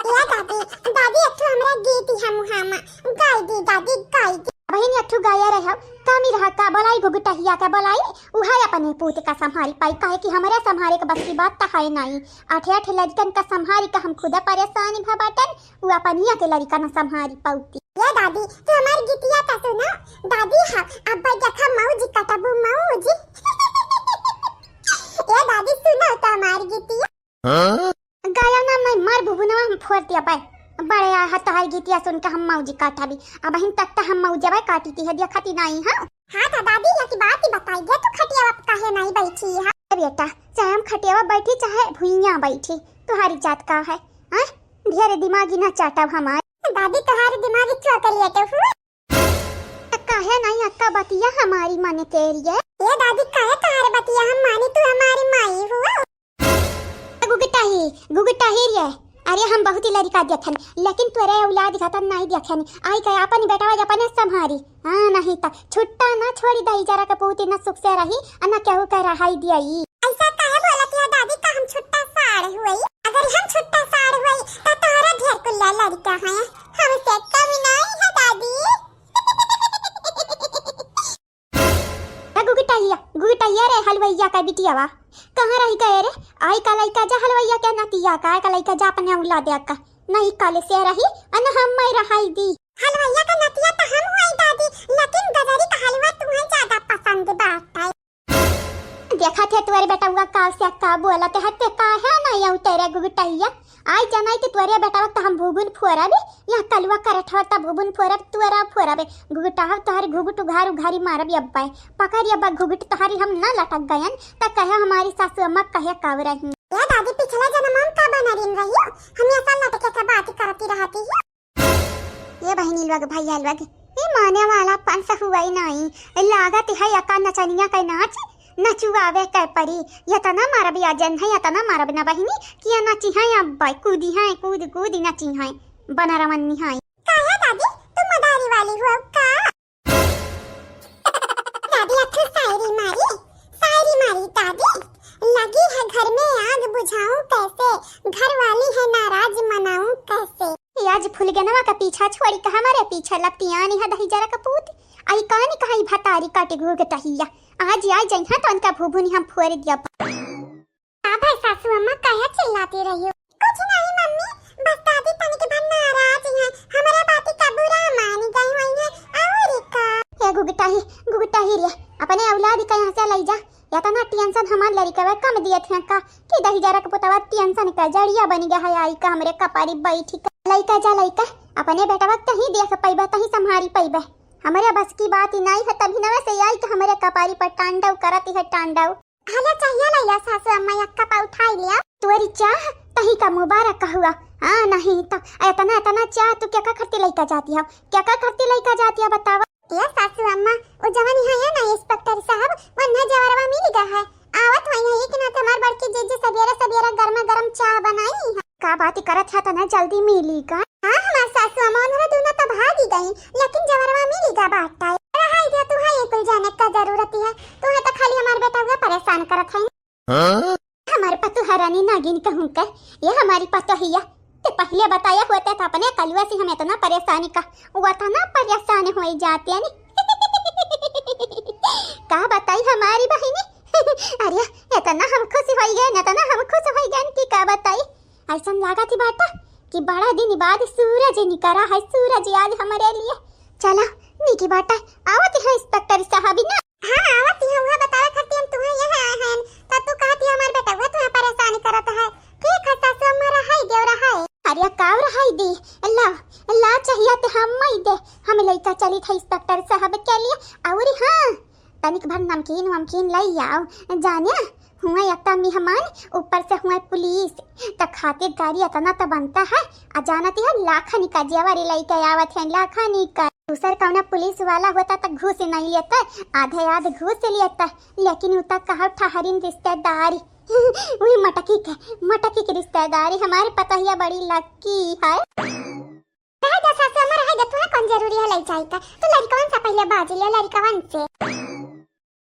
या दादी, दादी एक ठो हमरा गीत है मुहामा, गाई दी दादी, गाई दी। बहिन एक ठो गाया रहे, कमी रहा का बोलाई घुघटहिया का बोलाई, उहे अपने पूत का संभारी पाई, काहे कि हमरे संभारे के बस की बात तो है नहीं। आठे आठे लड़कन का संभारी का हम खुदा परेशान भा बाटन, उ अपनिया के लड़का न संभारी पाउती। ये दादी, तू हमार गीतिया का सुनो। दादी हाँ, अब देखा मौज कटबू मौज। ये दादी सुनो तो हमार गीतिया। हाँ? गाया ना मैं मार भुभुनवा हम फोड़ दिया बाय। बड़े आ तोहार गीतिया सुन के हम मौजी काटा भी। अब हिन तक तो हम मौजवा काटी थी है, देखा थी नहीं हाँ। हाँ तो दादी, ये की बात ही बताई दे, तू खटिया काहे नहीं बैठी है? ए बेटा, चाहे हम खटिया बैठी चाहे भुइया बैठी, तुम्हारी जात का है? हाँ? ढेर दिमागी ना चाटा हमार। दादी तुम्हारे दिमागी चोकलिया के हुए। त काहे नहीं अक्का बतिया हमारी माने के लिए? ये दादी काहे तुम्हारे बतिया हम मानी, तू हमारी माई हुआ। गुगटाही, गुगटाही रे। अरे हम बहुत ही लड़िका देखन, लेकिन तोरे औलाद खतन नहीं देखन। आई के अपन बेटवा अपने संभारी। हाँ नहीं त छुट्टा ना छोड़ी दही जरा के पूती ना सुख से रही, आ ना केहू के रहाई दियाई। ऐसा काहे बोलत है दादी का हम छुट्टा साड़ हुई? अगर हम छुट्टा साड़ हुई त तोहरा ढेर कुल्ला लड़िका है, हमसे कम नहीं है दादी। ए गुगटहिया, गुगटहिया रे हलवैया का बिटियावा, कहाँ रही गए रे? आई का लइका जा हलवैया के नतिया का, आई का लइका जा अपने औलाद का। नहीं काले से रही, अन हम मैं रहाई दी। हलवैया का नतिया तो हम हुई दादी, लेकिन गजरी का हलवा तुम्हें ज्यादा पसंद बाटे। देखा थे तोरे बेटवा काल से का बोलत है, ते काहे नहीं आऊ तेरे गुगटहिया? आई जनाई ते तोरे बेटवा तो हम भूबुन फोरब, यहाँ कलुआ करत हो तब भूबुन फोरब, तोरा फोरब। गुगटाहब तोहरी घुघुट उघार उघारी मारब अब्बा। पकड़ अब्बा घुघुट तोहरी हम ना लटक गयन, त कहे हमारी सासू अम्मा कहे काव रही। ए दादी, पिछला जन्म हम का बनरिन रही हो? हम ऐसा लटके के बात करती रहती हो। ए बहिनी लोग, भैया लोग, ई माने वाला पंस हुआ ही नहीं। लागत है एका नचनिया के नाच नचुआवे के परी। एतना मारब या जन है, एतना मारब ना बहिनी, कि ये नची है अब्बा, कूदी है, कूद कूद नची है, बनरवन्नी है। काहे दादी, तू मदारी वाली हो का? दादी, अच्छी शायरी मारी, शायरी मारी दादी। लगी है घर में आग बुझाऊं कैसे, घर वाली है नाराज मनाऊं कैसे। ये आज फुलगनवा का पीछा छोड़ी का हमारे पीछे लपटियानी है दही जरा का पूत। आई कानी कहा ई भतारी काटे घूग टहिया। आज आई जइहा तो उनका भूभुनी हम फोड़ दिया। का भई सासू अम्मा, काहे चिल्लाती रही हो? कुछ नहीं मम्मी, बस दादी तनिक भर नाराज हैं, हमरा बात का बुरा मान गई हुई हैं, और का। ए गुगटाही, गुगटाही रे, अपने औलाद का यहाँ से लई जा। एतना tension हमार लड़िकवा कम दियत हैं का, कि दही जरा के पुतवा tension का जड़िया बन गया है, आई का हमरे कपारी बैठी का। लइका जा लइका, अपने बेटवा तही देख पइबे, तही संभारी पइबे। हमरे बस की बात ही नहीं है, तभी नवे से आई कि हमरे कपारी पर तांडव करत है, तांडव। हला चाहिए लैया सासू अम्मा, एक कप उठाई लिया। तोरी चाह तही का मुबारक हुआ। हाँ, नहीं तो एतना, एतना चाह तू क्या का खरती लइका जाती हो? क्या का खरती लइका जाती हो, बतावा? ए सासू अम्मा, वो जवन यहाँ है ना इंस्पेक्टर साहब, वो न जवरवा मिल गया है। आवत वही है, एक नाते हमार बड़की जीजी सबेरे सबेरे गर्मा गर्म चाह बनाई है। का बात करत है, तना जल्दी मिली का? हाँ, हमार सासू अम्मा, उन्हरा दूना तो भागी गई, लेकिन जवरवा मिली गा बाटा। रहाई दिया करती है, तू है तो खाली हमार बेटा हुआ परेशान करत है। हाँ? हमार पतोह रानी नागिन कहूँ के, ये हमारी पतोहिया, ते पहिले बताया होते तो अपने कलुआ से हम इतना परेशानी का, वो इतना परेशान हो जाते हैं नी। का बताई हमारी बहिनी, अरे इतना हम खुश हो गए, इतना हम खुश हो गए कि का बताई। ऐसन लागत ही बाटा कि बड़ा दिन बाद सूरज निकरा है, सूरज आज हमारे लिए। चला, नीकी बाटा, आवत है इंस्पेक्टर साहब ना। हाँ, आवत ही, वह बतावे खातिर हम तुम्हें यहाँ आए हैं। तो तू कहती है हमार बेटा, वह तुम्हें परेशान करत है। ठीक है सासू अम्मा, रहाई देव रहाई। अरे काव रहाई दी, ला, ला चाहिए तो हम मई दे, हम लइका चली था इंस्पेक्टर साहब के लिए। और हाँ, तनिक भर नमकीन वमकीन लई आओ, जाने हुआ एक मेहमान, ऊपर से हुआ पुलिस, त खातिरदारी इतना त बनता है। आ जानती है लाखनी का जेवर लइके आवत है, लाखनी का। दूसर कौना पुलिस वाला होता त घूस नहीं लेता, आधे आध घूस लेता, लेकिन उ त कहा ठहरिन रिश्तेदारी। वही मटकी के, मटकी की रिश्तेदारी। हमारी पतोहिया बड़ी लक्की है। रहे दे सासू अम्मा, रहे दे, तुम्हें कौन जरूरी है लई जाए का? तू लड़कवन से पहले बाज लिया, लड़कवन से।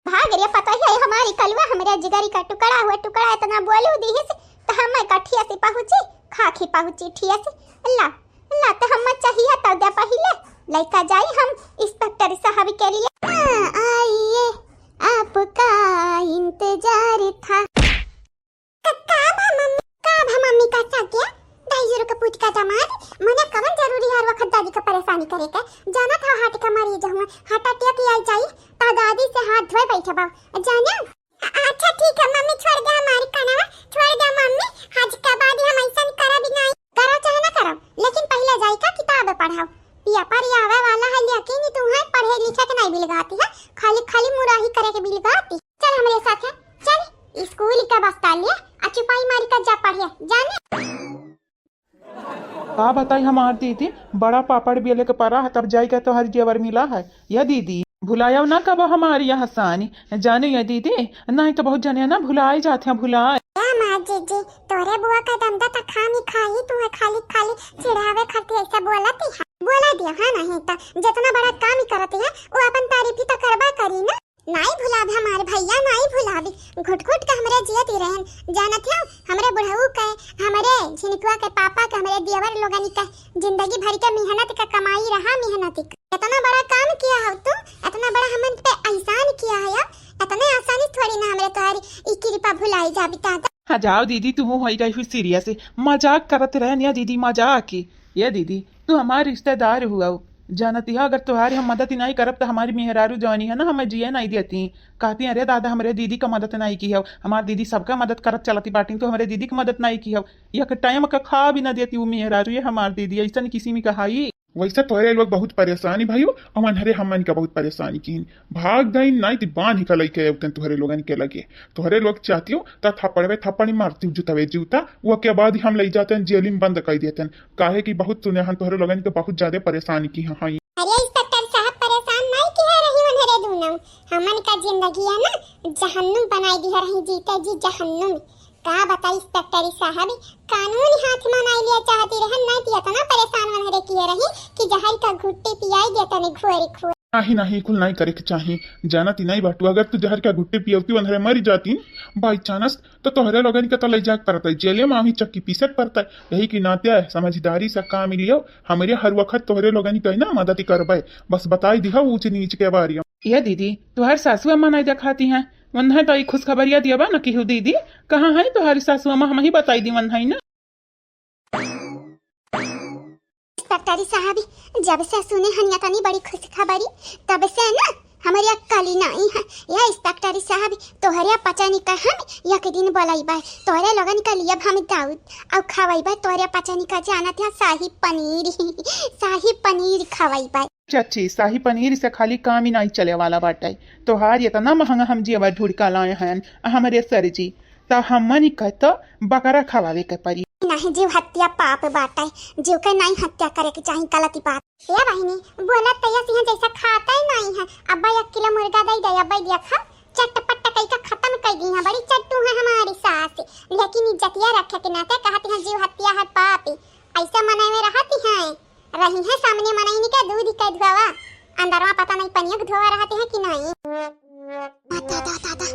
भाग रे पतोहिया, ये हमारी कलुआ, हमरे जिगरी का टुकड़ा हुआ टुकड़ा, इतना बोलू दीहिस, तो हम कठिया से पहुँची, खाखी पहुँची ठिया से। ला, ला, तो हम चाहिए तो दे पहले, लइका जाई हम इंस्पेक्टर साहब के लिए। हाँ, आइए, आपका इंतजार था। का, का भा मम्मी, का भा मम्मी का साथे? दहिजरू के पूत का दामाद, मने कवन जरूरी हर वक्त दादी का परेशानी करे के? जाना था हार्ट का मरीज हुआ, हार्ट अटैक आई जाई, ता दादी से हाथ धोए बैठे बा। जाने? अ-, अच्छा ठीक है मम्मी, छोड़ दे हमारी कनवा, छोड़ दे मम्मी, आज के बाद हम ऐसा करब ही नहीं। करो चाहे ना करो, लेकिन पहले जाई का किताब पढ़ाओ। पिया पर आवे वाला है, लेकिन तुम्हें पढ़े लिखे के नहीं बिलगाती है, खाली, खाली मुराही करे के बिलगाती। चल हमरे साथ है, चल स्कूल का बस्ता ले, आ चुपाई मारी का जा पढ़े, जाने। का बताई हमार दीदी, बड़ा पापड़ बेले के परा है, तब जाई के तोहर जेवर मिला है। या दीदी, भुलाया ना कब हमारी यह सानी, जाने या दीदी, नहीं तो बहुत जने ना भुलाए जाते हैं, भुलाए। ए माँ जीजी, तोरे बुआ का दमदा त खानी खाही, तू है खाली खाली चिढ़ावे खातिर ऐसा बोलती है। बोला दिया है नहीं तो जितना बड़ा काम ही करती है, वो अपन तारीफ ही तो करबा करी ना। नाई भुलाब हमार भैया, नाई भुलाबी। घुट घुट के हमरे जियत ही रहन। जानत हो, हमरे बुढ़ऊ के, हमरे झिनकुआ के पापा के, हमरे देवर लोगनी के जिंदगी भर के मेहनत का कमाई रहा, मेहनत का। इतना बड़ा काम किया हो तू, इतना बड़ा हमन पे एहसान किया है, अब इतने आसानी से थोड़ी ना हमरे तोहारी ई कृपा भुलाई जाबी दादा। हाँ जाओ दीदी, तू हो गई हुई सीरियस, मजाक करत रहन या दीदी, मजाक। ये दीदी, तू हमार रिश्तेदार हुआ, जानती है, अगर तोहारी हम मदद नहीं करब तो हमारी मेहरारू जवानी है ना, हमें जिए नहीं देती। कहती, "अरे दादा, हमरे दीदी का मदद नहीं की हो, हमार दीदी सबका मदद करत चलती बाटी, तो हमरे दीदी की मदद नहीं की हो।" एक टाइम का खा भी ना देती वो मेहरारू, ये हमार दीदी ऐसा किसी में कहाई। वैसे तोहरे लोग बहुत परेशानी भाई हो, और अनहरे हमन का बहुत परेशानी की भाग गई, नहीं तो बांध ही का लइके अउतन तोहरे लोगन के लगे। तोहरे लोग चाहती हो तो थप्पड़वे थप्पड़ी मारती हो, जूतवे जूता, वो के बाद ही हम ले जाते हैं जेल में बंद कर देते हैं। काहे कि बहुत सुने हन तोहरे लोगन के बहुत ज्यादा परेशान की हैं। अरे इंस्पेक्टर साहब, परेशान नहीं किया रही उन्हरे दोनों, हमन का जिंदगी है ना जहन्नुम बनाई दी रही जीते जी जहन्नुम। का बताई इंस्पेक्टर साहब, कानून हाथ में नहीं लिया चाहती रहन, नहीं तो इतना परेशान उन्हरे किए रही कि जहर का घुट्टी पियाई देता नहीं घोरी घोरी। नहीं, नहीं, कुल नहीं करे के चाही। जानती नहीं बाटू, अगर तू जहर का घुट्टी पियवती उन्हरे मरी जाती बाई चांस, तो तोहरे लोगन के तो ले जाके पड़ता है, जेले में अभी चक्की पीसे के पड़ता है। यही के नाते समझदारी से काम लियो, हमरे हर वक्त तोहरे लोगन के ना मदद करबे। बस बताई दिहा ऊंच नीच के बारे में। ये दीदी, तोहर सासू अम्मा नहीं देखाती हैं, उन्हें तो ई खुशखबरिया दिया बा न केहू दीदी, कहाँ है तोहर सासू अम्मा, हम ही बताई दी उन्हें ना। इंस्पेक्टर साहब, जब से सुने हन या तनी बड़ी खुशखबरी, तब से ना हमरी अक्कल ही नहीं है। या इंस्पेक्टर साहब, तोहरे पचनी का हम एक दिन बोलइबे, तोहरे लोगन के लिए हम दाऊद और खवाइबे तोहरे पचनी का, जानत है, शाही पनीर, शाही पनीर खवाइबे। चाची, शाही पनीर से खाली काम ही नहीं चले वाला बाटे। तोहार इतना महंगा हम जेवर ढूंढ के लाए हैं, हमरे सर जी, त हमन ही कहत बकरा खवावे के पड़ी। नहीं, जीव हत्या पाप बाटे, जीव के नहीं हत्या करे के चाही, गलत बात। ए बहिनी, बोलत त ये सिंह जैसा खाता ही नहीं है। अब्बा एक किलो मुर्गा दे दे, अब्बा देखा, चटपट कई का खत्म कर दी है। बड़ी चट्टू है हमारी सास, लेकिन इज्जतिया रखे के नाते कहती है जीव हत्या है पाप। ऐसे मनई में रहती है, रही है सामने मनई के दूध के धोवा, अंदरवा पता नहीं पनिया के धोवा रहती है कि नहीं। दादा, दादा,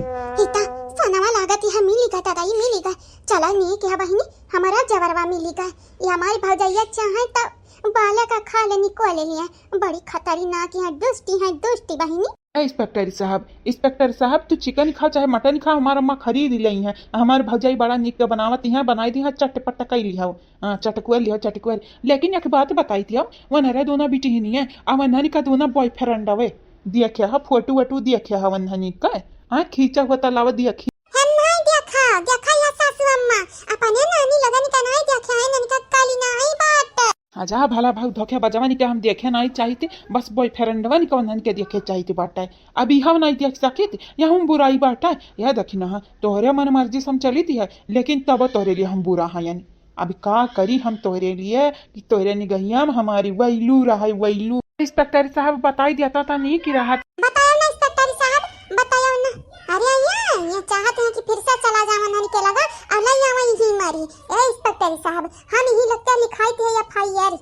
ई त सोनवा लागत है, मिली गा दादा, ई मिली गा। चला नीक है बहिनी, हमारा जवरवा मिली गा। ई हमारी भौजैया चाहे त बालक का खा लेनी, को ले लिया। बड़ी खतरनाक है, दुष्टी है, दुष्टी बहिनी। ए इंस्पेक्टर साहब, इंस्पेक्टर साहब, तू चिकन खा चाहे मटन खा, हमार अम्मा खरीद लई है। हमार भौजाई बड़ा नीक के बनावत है, बनाई दी है, चटपट कई लिया हो। हाँ, चटकुआ लिया, चटकुआ। लेकिन एक बात बताई थी, वनहरे दोनों बिटिहनी है, आ वनहनी का दोनों बॉयफ्रेंड हवे। दिया क्या है, फोटो वोटो दिया क्या है वनहनी का? हाँ, खींचा हुआ तालाब दिया खी- हम नहीं देखा, देखा या सासू अम्मा, अपने नानी लगन का नहीं देखा है, ननका काली नहीं बात। अच्छा, भला भाऊ धोखे बजवानी के हम देखे नहीं चाहित, बस बॉयफ्रेंडवन के वनहन के देखे चाहित बाटे। अब ई हम नहीं देख सकित, या हम बुराई बाटे। या देखी ना, तोहरे मन मर्जी से हम चलित है, लेकिन तब तोहरे लिए हम बुरा हैं यानी। अब का करी हम तोहरे लिए कि तोहरे निगहिया में हमारी वैलू रहे, वैलू। इंस्पेक्टर साहब बताई देता था नहीं कि रहत। बतायो ना इंस्पेक्टर साहब, बतायो ना। अरे या, ये चाहत है कि फिर से चला जावन हन के लगा, और ले आवा यही मारी। ए इंस्पेक्टर साहब, हम यही लगता लिखाई थे एफ आई आर।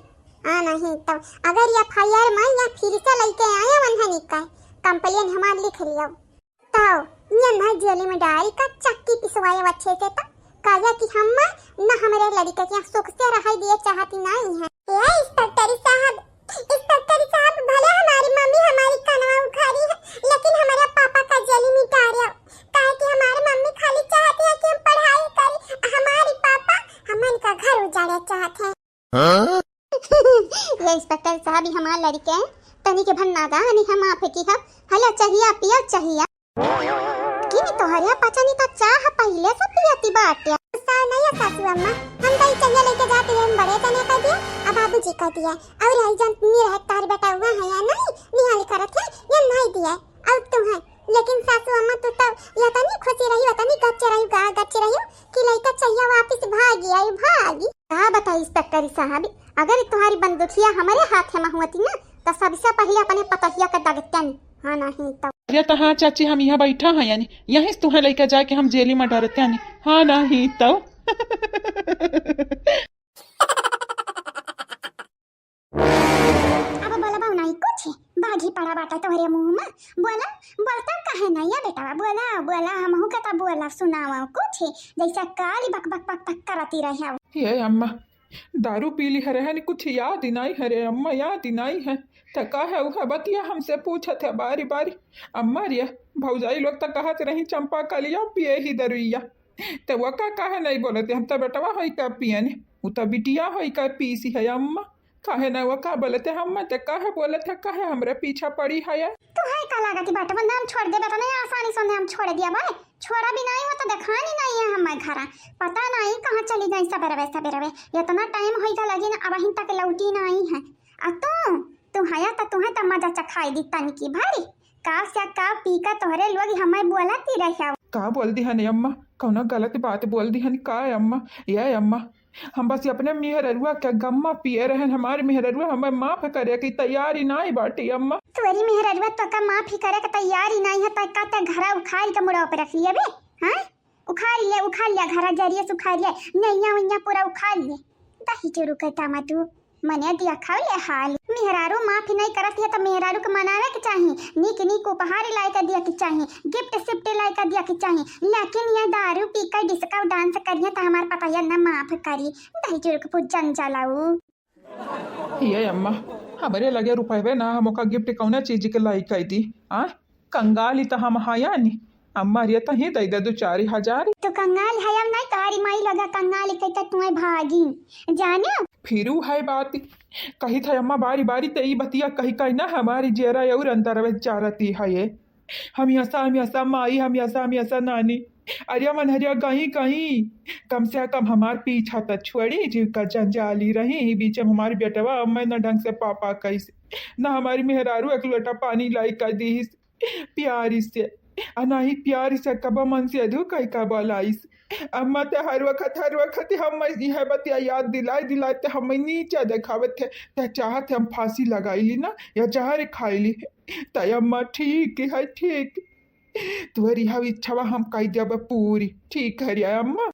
आ नहीं तो, अगर एफ आई आर में या फिर से लेके आया वनहनी का, कंप्लेन हमार लिख लियो। तो ये ना जेल में डाल का चक्की पिसवाए अच्छे से तो, काहे कि हम ना हमारे लड़के के सुख से रहाई दिए चाहती नहीं है। ए इंस्पेक्टर साहब, इंस्पेक्टर साहब, भले हमारी मम्मी हमारी कनवा उखाड़ी है, लेकिन हमारे पापा का जेल में डाल रहे हो, काहे कि हमारी मम्मी खाली चाहती है कि हम पढ़ाई करी, हमारी पापा हमन का घर उजाड़े चाहते हैं। हाँ? ये इंस्पेक्टर साहब, ई हमार लड़के हैं, तनी के भन ना गा, नहीं हम आप की हम, हला चाहिए, पिया चाहिए। कि नहीं तोहरे पचनी तो चाह पहले से पियती बाटे। गुस्सा नहीं है सासू अम्मा, हम तो ई चाहिए लेके जाते हैं बड़े जने का दिए, अब बाबूजी का दिए। और आई जन नहीं रहे तार बेटा हुआ है या नहीं, निहाल करत है, ये नहीं दिए। और तुम है, लेकिन सासू अम्मा तू तो या तनी खुशी रही, या तनी गच्चे रही, गा गच्चे रही कि लइका चाहिए वापिस भागी आई, भागी। का बताई इंस्पेक्टर साहब, अगर तुम्हारी बंदूकिया हमारे हाथ में होती ना, तो सबसे पहले अपने पतोहिया के दगतन। हाँ नहीं तो। ये तो हाँ चाची, हम यहाँ बैठा हैं यानी, यहीं से तुम्हें लेके जाके हम जेली में डरते हैं। हाँ नहीं तो। अब बोलबा नहीं कुछ, बागी पड़ा बाटा तोहरे मुंह में। बोला, बोलता काहे नहीं है बेटा, बोला, बोला, हमहू के तो बोला, सुनावा कुछ, जैसे काली बक बक बक बक करती रहे। ये अम्मा, दारू पी ली हरे हनी, कुछ याद ही नहीं हरे अम्मा, याद ही नहीं है। त का है उहे बतिया हमसे पूछत है बारी बारी। अम्मा रे, भौजाई लोग त कहत रही चंपा कलिया पिए ही दरुइया, त वो का काहे नहीं बोलते? हम त बेटवा होई का पियन, उ त बिटिया होई का पीसी है अम्मा। काहे ना वो का बोलते? हम मत काहे बोलत है, काहे हमरे पीछा पड़ी है ये? तू है का लागत बाटे, वरना हम छोड़ देबे, इतने आसानी से हम छोड़ दिया भाई। छोड़ा भी नहीं हो तो देखानी नहीं है हमारे घरा। पता नहीं कहाँ चली गई सबेरवे सबेरवे। इतना टाइम होई का लगी ना, अबहिन तक लौटी नहीं है। आ तू, तू हया त तू है त मजा चखाई दी तनकी भारी। का से का पी का तोहरे लोग हमें बोलती रहे। का बोल दी हनी अम्मा? कौनो गलत बात बोल दी हनी का अम्मा? ये अम्मा, हम बस अपने मेहररुआ के गम्मा पिए रहन। हमारे मेहररुआ हमें माफ करे की तैयारी नाई बाटी अम्मा। तोरी मेहररुआ तो का माफ ही करे के तैयारी नाई है, तो का ते घरा उखाड़ के मुड़ा पे रख लिए बे? हाँ, उखाड़ ले, उखाड़ ले, घरा जरिए से उखाड़ ले, नैया वैया पूरा उखाड़ ले। दही चुरु के तामा तू, मने दिया खाओ ले हाल। मेहरारू माफ नहीं करत है तो मेहरारू के मनावे के चाही, नीक नीक उपहार लाए के दिया के चाही, गिफ्ट सिफ्ट लाए के दिया के चाही, लेकिन ये दारू पी कर डिस्को डांस करिए तो हमार पतोहिया न माफ करी। दही चुरु के पूजन जलाऊ। ये अम्मा, हमरे लगे रुपयवे ना, हम ओका गिफ्ट कौना चीज के लाई कह दी? आ, कंगाली त हम हया नी। अम्मा रे, तही दे दे दो चार हजार। तो कंगाल है अब नहीं, तोहरी माई लगा कंगाल के तो तुम्हें भागी जाने। फिरू है बात, कही था अम्मा बारी बारी ते ई बतिया कही कही ना, हमारी जेरा और अंदर में चारती है ये। हम ऐसा, हम ऐसा माई, हम ऐसा, हम ऐसा नानी। अरे मनहरिया गई कहीं, कम से कम हमार पीछा त छोड़ी, जीव का जंजाली रही। ई बीच में हमारी बेटवा अम्मा न ढंग से पापा कैसे, न हमारी मेहरारू एक लोटा पानी लाई कर दी प्यारी से, आ ना ही प्यारी से कबा मन से अधू कई का बोलाइस। अम्मा ते हर वक्त, हर वक्त हम इहे बतिया याद दिलाए, दिलाए ते हम नीचे देखावत है, ते चाहत है हम फांसी लगाई ली ना, या जहर खाई ली। ते अम्मा ठीक है, ठीक। तोहरी हव इच्छावा हम कई देब पूरी। ठीक है रे अम्मा।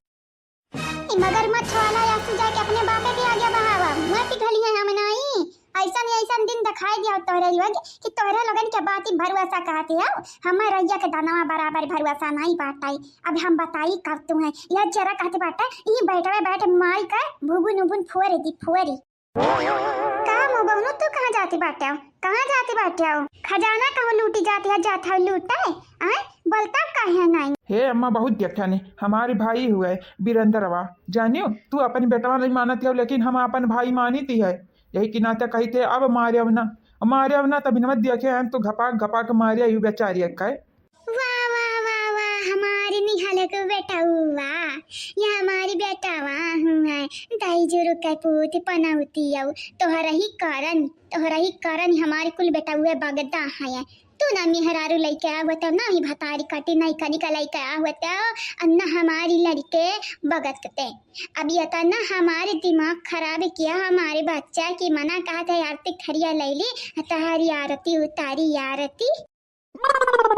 ई मगरमच्छ वाला आंसू जाके अपने बापे के आगे बहावा, मुँह पिघली है हम नाई। आई ऐसन, ऐसन दिन देखाई दिया तोहरे लोग कि तोहरे लोगन के बात ही भरोसा कहती है, हमें रैया के दानवा बराबर भरोसा नहीं बाटे। अब हम बताई कर तू है, यह जरा कहते बाटे, ई बैठवे बैठ माई का भुबुन उबुन फोरे दी, फोरी। का मुँह बहनू, तू कहाँ जाती बाटे हो? कहाँ जाती बाटे हो? खजाना कहूँ लूटी जाती है, जात है लूटे? आय, बोलता काहे नहीं? हे अम्मा, बहुत देखा ने, हमारे भाई हुए बीरेंद्रवा, जानियो, तू अपन बेटवा नहीं मानत हो, लेकिन हम अपन भाई मानित है। यही के नाते कही थे, अब मारे अब ना, मारे अब ना, तभी न मत देखे हैं, तो घपाक घपाक मारे यू बेचारी का। वाह, वाह, वाह, वाह, हमारी निहालक बेटउआ, ये हमारी बेटवा हुए, दाई जुरु के पूत पनौती अउ, तोहरा ही कारण, तोहरा ही कारण हमारी कुल बेटउए बगदा है। तू ना मेहरारू लइके आवत हो, ना ही भतारी कटी नहीं कनिका लइके आवत हो, और ना हमारी लड़के बगत ते। अब ये तो ना हमारे दिमाग खराब किया हमारे बच्चा की मना कहा था आरती थरिया ले ली, तहारी आरती उतारी आरती।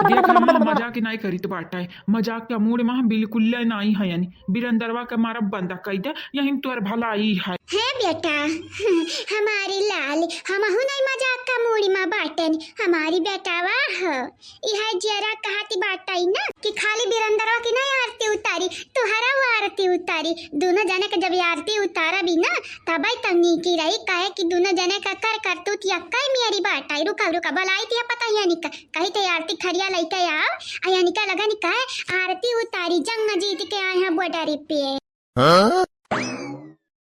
देख अम्मा, मजाक नाई करित बाटे, मजाक के मूड में हम बिल्कुल नाई है, यानी बीरेंद्रवा के मारब बंदा कई दे, यही में तोर भलाई है। हे बेटा, हमारी लाल, हमहू नाई मजाक का मूड में बाटन, हमारी बेटावा हो, इहे जरा कहती बाटे ना कि खाली बीरेंद्रवा की नाई आरती उतारी, तोहरा वो आरती उतारी, दोनों जने के जब आरती उतारा भी ना, तबे तो नीकी रही, काहे कि दोनों जने का कर करतूत यक्का ही मेरी बाटे। रुका, रुका, बुलाई थी, पता ही है निका, कही थे आरती थरिया लइके आओ, आ यनिका लगन कहे आरती उतारी, जंग जीत के आए हैं बॉर्डर पे। हाँ?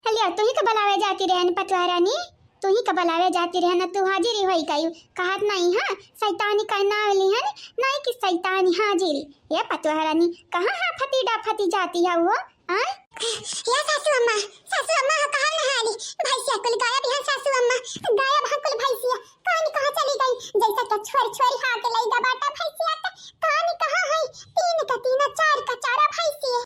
हलिया, तू ही का बुलावे जाती रहे न पतवा रानी, तू ही का बुलावे जाती रहे न, तू हाजिर ही होई गई। कहत नहीं है, शैतानी का नाम ली है, नहीं कि शैतानी हाजिर। ये पतवा रानी, कहाँ हाफती डाफती जाती है वो? आय? या सासू अम्मा, सासू अम्मा हो, कहाँ नहारी? भैंसिया कुल गायब यहाँ सासू अम्मा, गायब है कुल भैंसिया। कहाँ न कहाँ चली गई? जैसा क्या छोर छोरी हाथ लई गबाटा भैंसिया का, कहाँ न कहाँ है? तीन का तीन, चार का चार भैंसिया।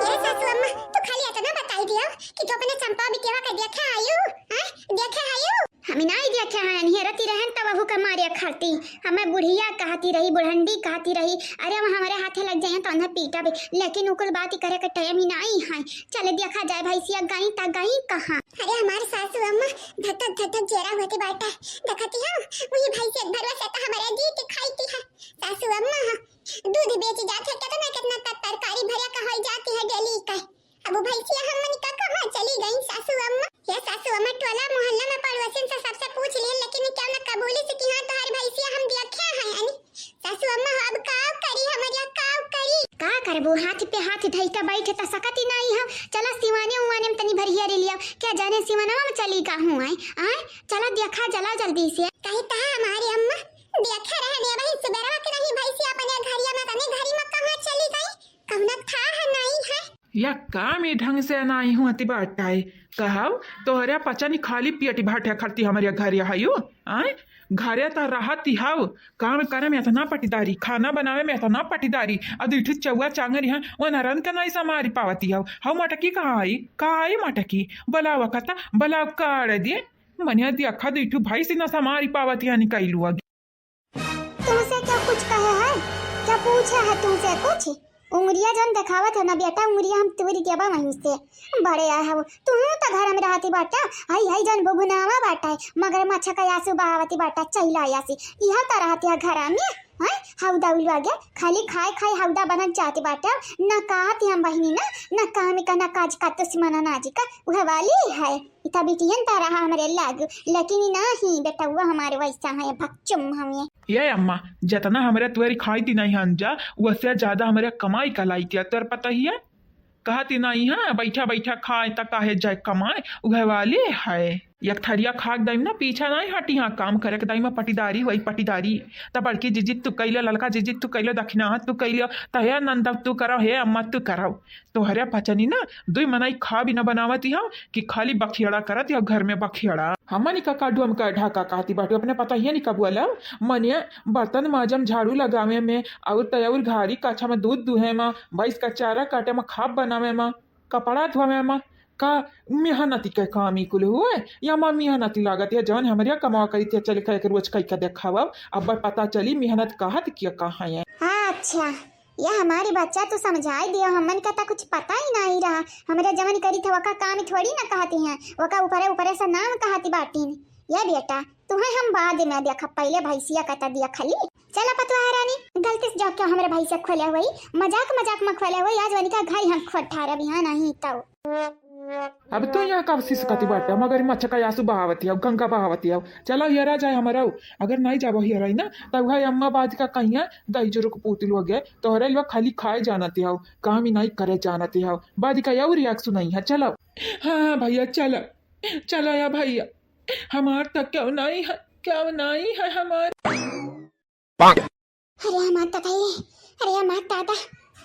ये सासू अम्मा, तू खाली इतना बताई दियो कि तू अपने चंपा बिटिया का देखे आयु, हैं? देखे आयु? हम नहीं देखे हैं, नहीं रहती रहन तब वहू का मारे खाती। हमें बुढ़िया कहती रही, बुढ़ंडी कहती रही। अरे, वो हमारे हाथे लग जाए तो उन्हें पीटा भी, लेकिन उकुल बात करे के टाइम ही नहीं है। चले देखा जाए भैंसिया गई ता गई कहाँ। अरे, हमारे सासू अम्मा धटक धटक जेरा होती बाटा। देखती हो, वही भैंसिया भरवा से तो हमारे जी के खाई थी है। सासू अम्मा, हाँ, दूध बेच जात है, कितना कितना तर-, तरकारी भरिया का होई जाती है डेली का। अब वो भैंसिया हमन का कहाँ चली गई सासू अम्मा? ये सासू अम्मा टोला मोहल्ला में पड़ोसिन से सबसे पूछ लिए, लेकिन ये क्यों ना कबूली से कि हाँ, तोहार भैंसिया हम देखे हैं, यानी सासू अम्मा हो, अब काव करी, हमरिया काव करी? का करबो, हाथ पे हाथ धई के बैठ त सकत ही नहीं हम। चला सिवाने उवाने में तनी भरिया रे लिया, क्या जाने सिवानवा में चली का हूँ आए, आए, चला देखा जला जल्दी से। कही ता हमारी अम्मा, देखे रहे ने वही सुबेरवा के नहीं भैंसिया अपने घरिया में, तने घरी में कहाँ चली गई? कहुना था है नहीं है। या काम ये ढंग से नाई हुआ ती बाटाए। कहब, तोहरे पचनी खाली पेट भाटे खरती हमरे घरे हयू, आय? घरे त रहती हव, काम करे में इतना पटीदारी, खाना बनावे में इतना पटीदारी, आ दुई ठो चौवा चांगर यहाँ, वो नरन के नाई समारी पावती हव। हव मटकी कहाँ आई? कहाँ आई मटकी? बुलावा कता, बुलाव काढ़ दे। मनिया दिया खा दुई ठो भाई से न समारी पावती हनी कैलू अगी। तुमसे क्या कुछ कहे है? क्या पूछे है तुमसे कुछ? उंगरिया जौन देखावत है ना बेटा, उंगरिया हम तोरी देबा वहीं से। बड़े आए हव, तुहूँ त घर में रहती बाटा, हई हई जौन बुबुनावा बाटा है, मगरमच्छ का आंसू बहावती बाटा, चैला आसी, इहा त रहती है घर में, हैं? हौदा उलवा गया, खाली खाए खाए हौदा बनत जाती बाटा, न कहती हम बहिनी ना, न काम का, न काज का, दुश्मन ना जी का, उहे वाली है। इता बिटियन त रहा हमरे लागू, लेकिन ई नाही, बेटउआ हमारे वैसा है, भकचुम हमें। ये अम्मा, जतना हमरे तुअरी खाई ती नहीं हन जा, उससे ज्यादा हमरे कमाई का लाई ती, तोर पता ही है? कहा ती नहीं है, बैठा बैठा खाए त काहे जाए कमाए, उहे वाली है। एक थरिया खाक दाई में ना पीछा नहीं हटी, हाँ, काम करे के दाई में पटीदारी हुई, पटीदारी। त बड़की जिजित तू कैले, ललका जिजित तू कैले, दक्षिणा हाथ तू कैले, त हे नंदव तू करव, हे अम्मा तू करव। तोहरे पचनी ना, दुई मनई खा भी न बनावती हव कि खाली बखियड़ा करत हव घर में बखियड़ा। हमनी का काडू हम का ढाका कहती बाटू, अपने पता ही नहीं कबुआ लव। मने बर्तन माजम, झाड़ू लगावे में, और तय और घारी काछा में दूध दूहे में, भैंस का चारा काटे में, खाब बनावे में, कपड़ा धोवे में, का मेहनती के काम ई कुल हुए? या माँ मेहनती लागत है, जवन हमरिया कमावा करी थे, चल के एक रोज कई के देखावब, अब पता चली मेहनत कहत किया कहाँ है। अच्छा, या हमारी बच्चा तू समझाई दियो, हमन का त कुछ पता ही नहीं रहा। हमरे जवन करी थे वका काम थोड़ी ना कहती हैं, वका ऊपरे ऊपरे से नाम कहती बाटीन। ये बेटा, तुहैं हम बाद में देखब, पहिले भैंसिया का त देखली। चला पतोहा रानी, गलती से जाके हमरे भैंसिया खोले हुई, मजाक मजाक में खोले हुई, आज वनिका घर हम खोट ठारब यहाँ नहीं तो। अब तो यहाँ कब सिसकती बाटे, मगरमच्छ का आंसू बहावती हौ, गंगा बहावती हौ। चला हियरा जाए हमरौ, अगर नहीं जाबो हियरा ना, तब वह अम्मा बाज का कहिया दही जुरुक पूत लोग है, तोहरे लोग खाली खाए जानते हौ, काम ही नहीं करे जानते हौ। बाज का और रिएक्शन नहीं है, चलो। हाँ, हाँ भैया, चलो, चलो या भैया, हमार त क्यों नहीं है, क्यों नहीं है हमार। अरे हमार त कही, अरे हमार दादा,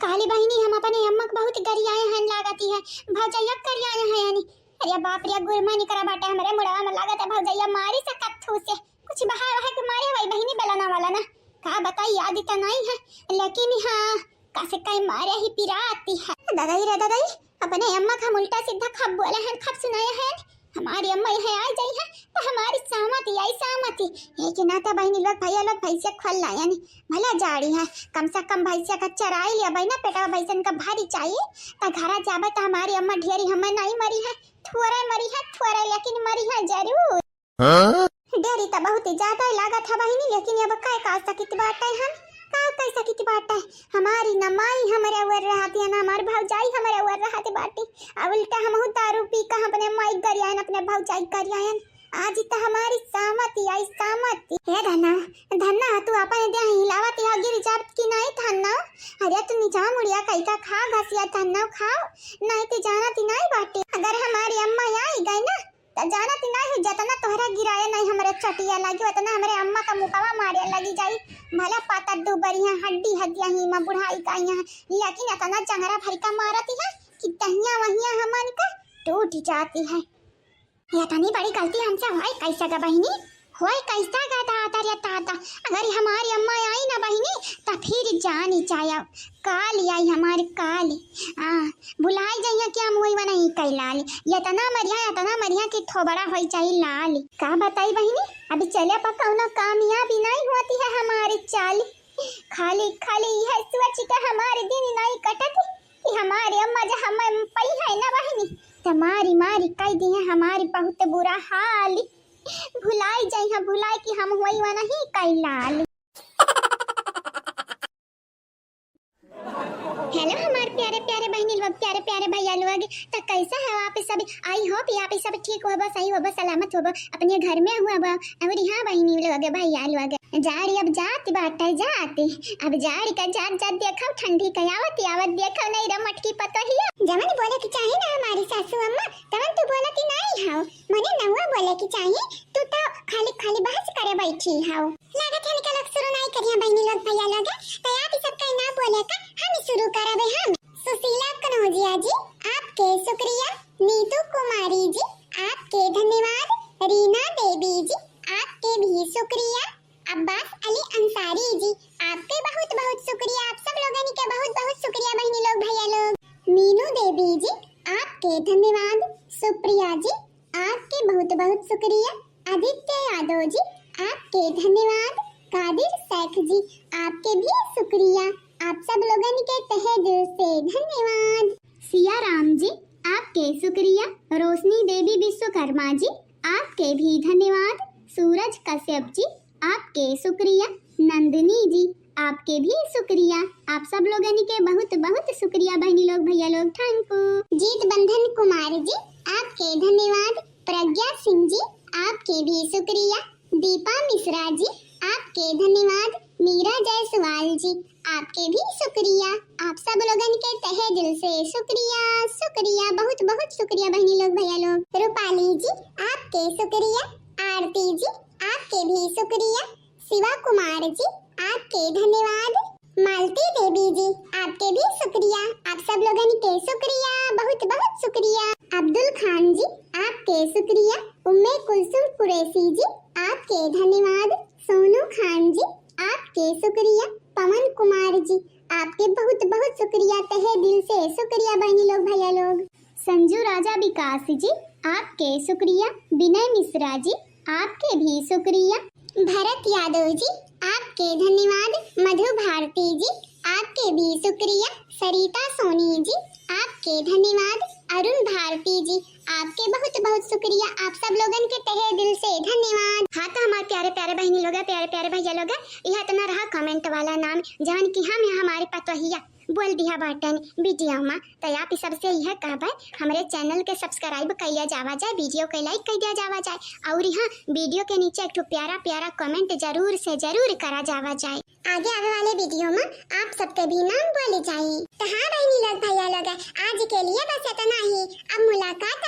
काली बहिनी हम अपने अम्मा के बहुत गरियाए हन लागती है, भौजैया गरियाए हैं यानी। अरे बाप रे, गुरमा निकरा बाटे हमरे मुड़वा में, लागत है भौजैया मारी सकत थू से, कुछ बहा वहा के मारे वही बहिनी बेलना वाला ना, का बताई, याद त नहीं है, लेकिन हाँ, कसे कई मारे ही पिराती है। दादाई रे दादाई, अपने अम्मा का हम उल्टा सीधा खब बोले हैं, खब सुनाए हैं। हमारी अम्मा यहाँ आ जाई है तो हमारी सहमति आई सहमति। ये कि ना तो बहिनी लोग, भैया लोग, भैंसिया खोल लाया नहीं, भला जाड़ी है, कम से कम भैंसिया का चराई लिया बहिना, पेटवा भैंसन का भरी चाहिए, तो घरा जाबे तो हमारी अम्मा ढेरी हमें नहीं मरी है, थोड़े मरी है, थोड़े लेकिन मरी है जरूर। हाँ? देरी त बहुत ही ज्यादा ही लागत है बहिनी, लेकिन अब काय का सकित बाटे हम, का कर सकित बाटे? हमारी न माई हमरे ऊपर रहती है, न हमार भौजाई हमरे ऊपर रहती बाटी। अब उल्टा हमहू दारू पी के अपने माई गरियायन, अपने भौजाई गरियायन। आज त हमारी सामती आई, सामती। हे धन्ना, धन्ना, तू अपन देह हिलावत या गिर जात की नहीं धन्ना? अरे तू निजाम उड़िया कई का खा घसिया धन्ना खाओ, नहीं तो जानत ही नहीं बाटी। अगर हमारी अम्मा आई गई ना, त जानत ही नाही, जतना तोहरा गिराए नाही हमरे चटिया लागी, उतना हमरे अम्मा का मुकवा मारे लगी जाई। भला पाता दू बरिया हड्डी हदिया ही मा बुढ़ाई का यहाँ, लेकिन इतना जंगरा भरी का मारती है कि दहिया वहिया हमन का टूट जाती है। ये इतनी बड़ी गलती हमसे होए कैसे गा बहिनी, होए कैसा गा दादा रे दादा। अगर हमारी अम्मा आई ना बहिनी, त फिर जानी जाया, काली आई हमारी काली। आ, भुलाई जइया कि हम वही नहीं कई लाली। इतना मरिया, इतना मरिया कि थोबड़ा होई जाई लाली। का बताई बहिनी, अभी चले पर कौनो कामयाबी नहीं होती है हमारी चाली। खाली, खाली यह सोच के हमारे दिन नहीं कटत कि हमारे अम्मा जो हमें पई है ना बहिनी, तो मारी, मारी कई दी है हमारी बहुत बुरा हाल। भुलाई जइया, भुलाई कि हम वही नहीं कई लाली। हेलो हमार प्यारे प्यारे बहिनी लोग, प्यारे प्यारे भैया लोग, त कैसा है आप सब? I hope आप सब ठीक होबो, सही होबो, सलामत होबो, अपने घर में हुआ बा। और हाँ बहिनी लोग, भैया लोग, जाड़ी अब जात बाटे जात, अब जाड़ी का जात जात देखो, ठंडी का आवत आवत देखो, नहीं रे मटकी पतोहिया। जवन बोले के चाही ना हमारी सासू अम्मा, तवन तू बोलत ही नहीं हो, मने नहुआ बोले के चाही, तू तो खाली खाली बहस करे बैठी हो। लागत है निकल शुरू नहीं करिया बहिनी लोग भैया लोग, तो आप ही सबका ना बोले का हम शुरू करबे हम। सुशीला कन्हौजिया जी, आपके शुक्रिया। नीतू कुमारी जी, आपके धन्यवाद। रीना देवी जी, आपके भी शुक्रिया। अब्बास अली अंसारी जी, आपके बहुत बहुत शुक्रिया। आप सब लोगन के बहुत बहुत शुक्रिया बहिनी लोग भैया लोग। मीनू देवी जी, आपके धन्यवाद। सुप्रिया जी, आपके बहुत बहुत शुक्रिया। आदित्य यादव जी, आपके धन्यवाद। कादिर शेख जी, आपके भी शुक्रिया। आप सब लोगन के तहे दिल से धन्यवाद। सिया राम जी, आपके शुक्रिया। रोशनी देवी विश्वकर्मा जी, आपके भी धन्यवाद। सूरज कश्यप जी, आपके शुक्रिया। नंदिनी जी, आपके भी शुक्रिया। आप सब लोगन के बहुत बहुत शुक्रिया बहनी लोग, भैया लोग, thank you। जीत बंधन कुमार जी, आपके धन्यवाद। प्रज्ञा सिंह जी, आपके भी शुक्रिया। दीपा मिश्रा जी, आपके धन्यवाद। मीरा जायसवाल जी, आपके भी शुक्रिया। आप सब लोगन के तहे दिल से शुक्रिया, शुक्रिया, बहुत बहुत शुक्रिया बहनी लोग, भैया लोग। रूपाली जी, आपके शुक्रिया। आरती जी, आपके भी शुक्रिया। शिवा कुमार जी, आपके धन्यवाद। मालती देवी जी, आपके भी शुक्रिया। आप सब लोगन के शुक्रिया, बहुत बहुत शुक्रिया। अब्दुल खान जी, आपके शुक्रिया। उम्मे कुलसुम कुरैशी जी, आपके धन्यवाद। सोनू खान जी, आपके शुक्रिया। पवन कुमार जी, आपके बहुत बहुत शुक्रिया, तहे दिल से शुक्रिया बहनी लोग, भैया लोग। संजू राजा विकास जी, आपके शुक्रिया। विनय मिश्रा जी, आपके भी शुक्रिया। भरत यादव जी, आपके धन्यवाद। मधु भारती जी, आपके भी शुक्रिया। सरिता सोनी जी, आपके धन्यवाद। अरुण भारती जी, आपके बहुत बहुत शुक्रिया। आप सब लोगन के तहे दिल से धन्यवाद। प्यारे प्यारे बहिनी लोग, प्यारे प्यारे भैया लोग, यह इतना रहा कमेंट वाला नाम, जवन कि हम यहाँ हमारी पतोहिया बोल दिया बाटन वीडियो में। तो आप ही सबसे यह कहबे, हमरे चैनल के सब्सक्राइब कइले जावा जाए, वीडियो के लाइक कइ दिया जावा जाए, और यहाँ वीडियो के नीचे एक ठो प्यारा प्यारा कमेंट जरूर से जरूर करा जावा जाए। आगे आवे वाले वीडियो में आप सबके भी नाम बोली जाई। तो हाँ बहिनी लोग, भैया लोग, आज के लिए बस इतना ही। अब मुलाकात